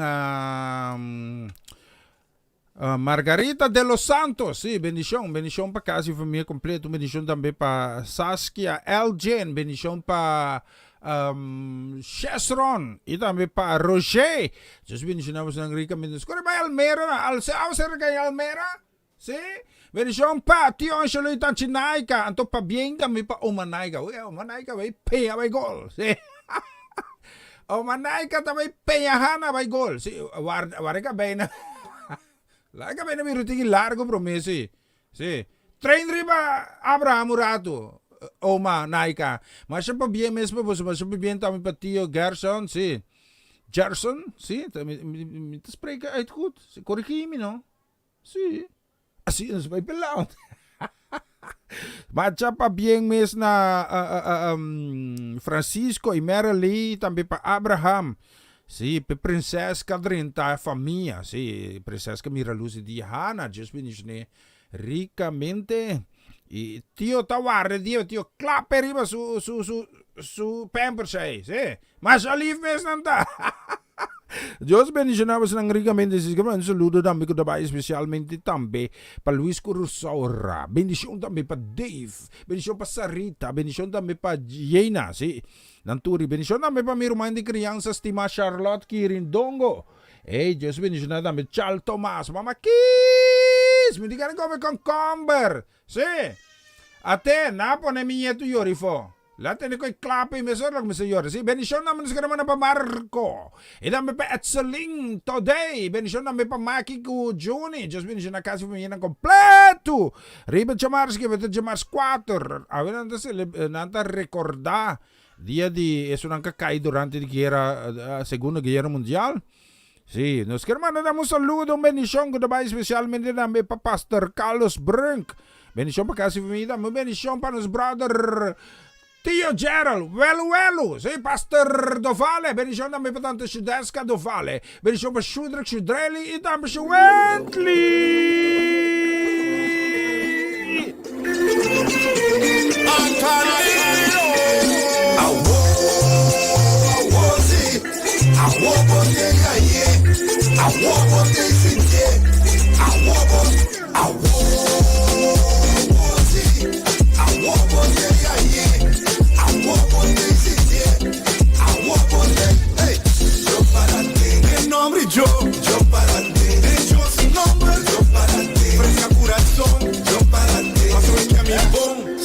S8: Margarita de los Santos. Si, bendicion, bendicion pa cas y familia completo. Bendicion tambe pa Saskia Elgin, bendicion pa um, Chesron y tambe pa Roger. Dios bendicionamos nan ricamente. Nos corre bay Almera, na. Al, au cerca di Almera? Si? Bendicion pa Tio Angelo y Tanchi Naika. Anto pa bien tambe pa Oma Naika. Oye, Oma Naika bay pea bay gol. Si? Oma Naika ta bai peña Hanna bai gol. Si, warda, warda kabei na. Laga kabei na mi rutigi largo prome, si. Si. Train riba Abraham un ratu, oma Naika. Masha pabien mes pa boso, masha pabien tambe pa tio Gerson, si. Gerson, si, mi, mi, mi ta spreken uit goed. Si, corrigi mi no. Si. Así nos bai pelao. Macha pabien mes na Francisco y Merely, tambe pa Abraham. Si, pe prinses ka drenta famia. Si, prinses ka mira luz di dia. Hana, Dios bendicione ricamente. Y tio ta warda dia, tio klape riba su, su, su, su pampers ei. Si, masha lief mes nan ta. Dios bendiciona bosonan ricamente. Si un saludo tambe cu ta bay especialmente tambe pa Luis Curusaura. Bendicion tambe pa Dave. Bendicion pa Sarita. Bendicion tambe pa Jena. Si, nan tur. Y bendicion tambe pa mi ruman di crianza stima Charlotte Quirindongo. Ey, Dios bendiciona tambe Charles Thomas. Mama Kiss! Mi tin gana come concomber. Si. Ate, na pone mi nieto yori fo. La tene koe klape i mesora lo kuminsá yora. Si, bendishon tambe nos kere manda pa Marco. I tambe pa Etselin Todey. Bendishon tambe pa Maki ku Juni. Dios bendishoná kas i famianan kompletu. Riba djamars ke ta djamars kuater. Awe nan ta sele nan ta rekordá dia di esunnan ka kai durante di guera Segundo Guera Mundial. Si, nos kier manda nan un saludo, un bendishon ku ta bai spesialmente tambe pa Pastor Carlos Brunk. Bendishon pa kas i famia tambe. Un bendishon pa nos brother Tio Gerald, welu welu. Si, Pastor Dovale. Bendishon tambe pa tante Shudeska Dovale. Bendishon pa Shudrek Shudreli i tambe Shuwentli.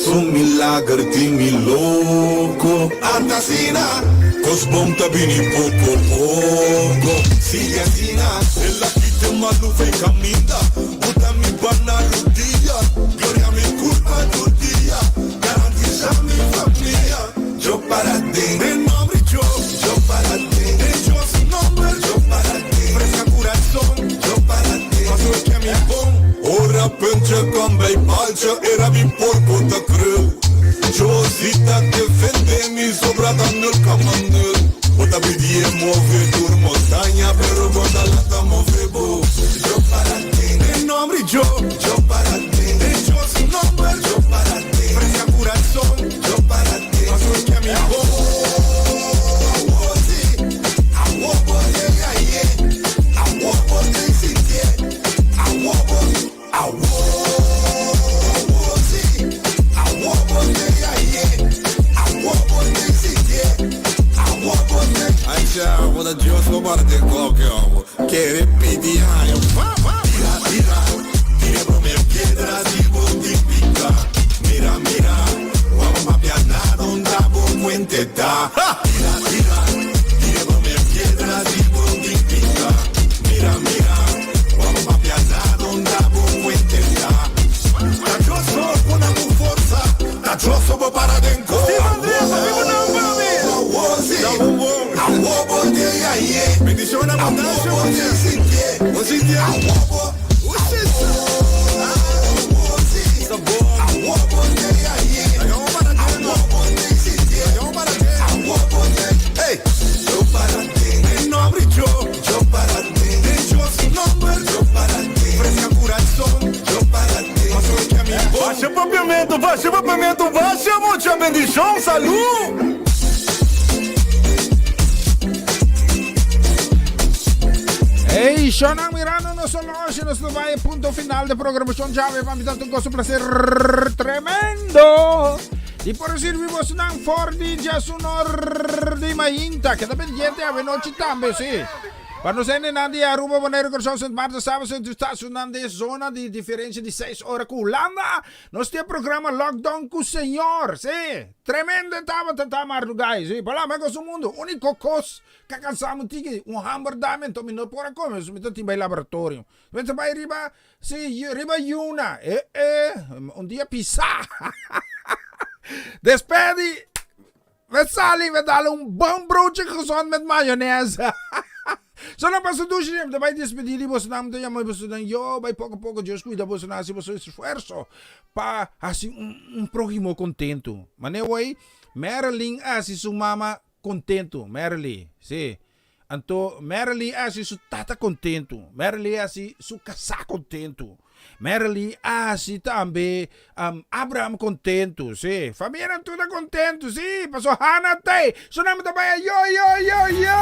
S13: Su milager tin mi loko. Anta asina, kos bon ta bini poko poko. Sigui asina. El a kita e malu fei kaminda. Buta mi ban na rudia. Gloria mi kulpa tur dia. Garantisa mi famia. Yo para den. Den nomber di Dios. Yo para den. Den Dios su nomber. Yo para den. Freska kurason. Yo para den. Pasobra ke mi bon. Ora puntje kom bij paaltje, era mi porco ta krul. Josita defende mi, sobra ta nul kama nul. Bo ta pidi e move tur montaña, pero bo ta lanta move bo. Yo para den. Den nomber di Dios. Yo para den. Den Dios su nomber. Yo para den. Freska kurason. Yo para den. Pasobra ke mi bon. Awo si, awo bo yega ye, awo bo den sintié.
S14: Basha papiamento, basha papiamento, basha mucha bendicion, salud!
S8: Hey, Shonan mirando nos horloge, nos no vai punto final de programación llave, pa mi tanto un gozo, placer tremendo. Y por servimos nan for di Jasunor di Mainta, queda pendiente a noche también, sí. Pa nos hendenan di Aruba, Boneiru, Kòrsou, Sint Maarten, Saba, Sint Eustatius nan den zona di diferensia di seis ora ku Hulanda, nos tin e programa Lockdown ku Señor. Sí, tremendo e tabata ta mardugá ei. Sí, palabra ku su mundu. Úniko kos ku a kansa mi tiki, un hamber dami, anto mi no por a kome, mi ta tin bai laboratorio. Mi ta bai riba, sí, riba yuna. E e, un dia pisá. Despues di We sali, we dal un bon broodje gezond met mayonaise. So no pasa dushi, mi ta bai despedí di bosonan, mi ta yama bosonan, yo bai poko poko, Dios cuida bosonan, hasi boso esfuerso pa hasi un prójimo kontentu. Mane woi, Marilyn a hasi su mama kontentu, Marilyn, sí. Anto Marilyn a hasi su tata kontentu, Marilyn a hasi su kasá kontentu, Marilyn a hasi tambe Abraham kontentu, sí, famianan tur ta kontentu, sí, pasobra Hannah ta ei, su nòmber ta bai a yo, yo, yo, yo!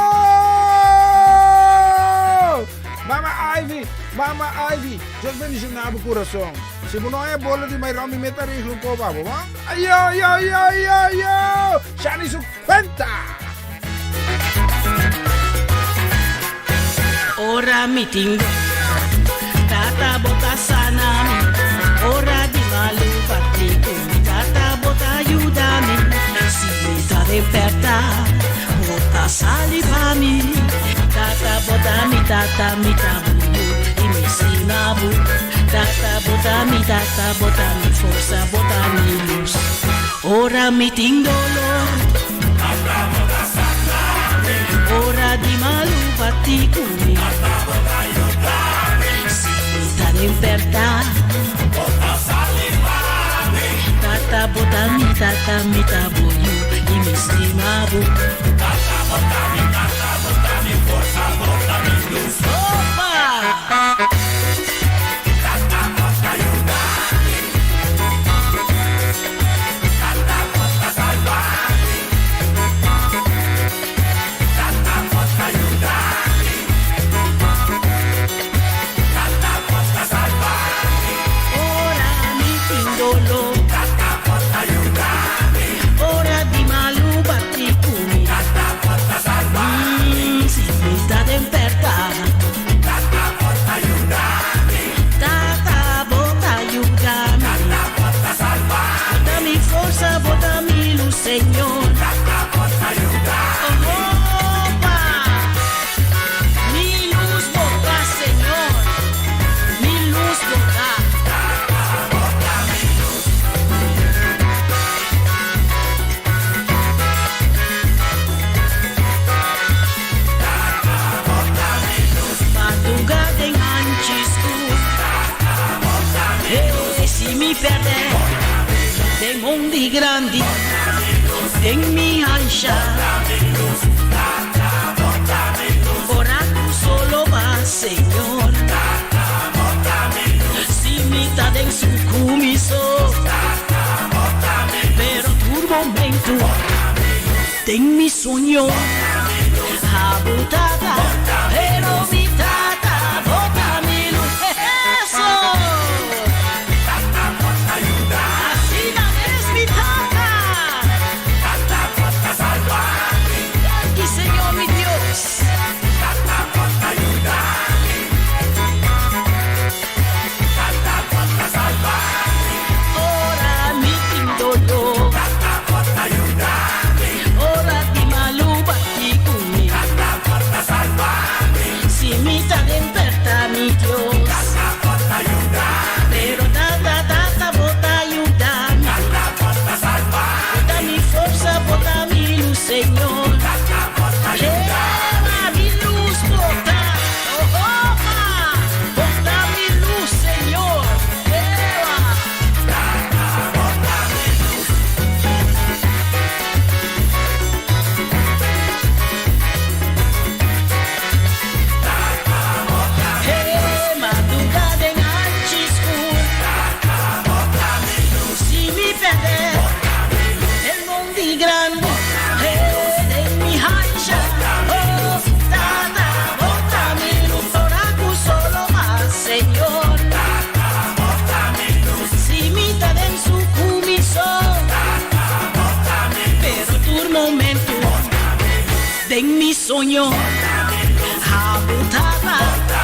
S8: Mama Ivy, Mama Ivy, Dios bendishoná bo kurason. Si bo no haña bolo di Mayron, mi meta regla un koba bo, bon? Ayo, yo, yo, yo, yo! Shani su Cuenta!
S15: Ora mi tin dolor, tata bo ta sana mi. Ora di malu bati ku mi, tata bo ta yuda mi. Si mi ta desperta, bo ta sali pa mi. Tata bo ta mi tata, mi ta bo yu i mi stima bo. Tata bo ta mi tata, bo ta mi forsa, bo ta mi lus. Ora mi tin dolor.
S13: Tata bo ta sana mi.
S15: Ora di malu bati ku mi.
S13: Tata bo ta yuda mi.
S15: Si mi ta den pèrta.
S13: Bo ta sali pa mi.
S15: Tata bo ta mi tata, mi ta bo yu i mi stima bo.
S13: Tata bo ta mi tata, bo ta mi forsa, bo ta mi lus.
S15: Opa!
S13: Tata bo ta yuda mi.
S15: Ora mi tin doló. Ora di malu bati ku mi. Si mi ta den pèrta. Tata bo ta yuda mi. Bo ta mi forsa, bo ta mi lus, Señor. Ohopa! Mi lus bo ta, Señor. Mi lus bo ta. Madruga den hanchi skur. Hey, si mi perde den mondi grandi, den mi hansha. Ora ku solo ba, Señor. Si mi ta den su kumiso. Pero tur momento den mi sueño. Abo tata, pero mi tata bo ta mi lus. Eso! Asina es mi tata. Danki Señor mi Dios. Ora mi tin dolor. Ora di malu bati ku mi. Si mi ta den pèrta mi Dios. Pero tata, tata bo ta yuda mi. Bo ta mi forsa, bo ta mi lus Señor. Eva, mi lus bo ta. Ohopa! Bo ta mi lus Señor. Eva. Hey, madruga den hanchi skur. Si mi perde den mondi grandi. Hey, den mi hancha. Oh, tata, bo ta mi lus. Ora ku solo mas, Señor. Si mi ta den su kumiso. Pero tur momento den mi soño. Tata.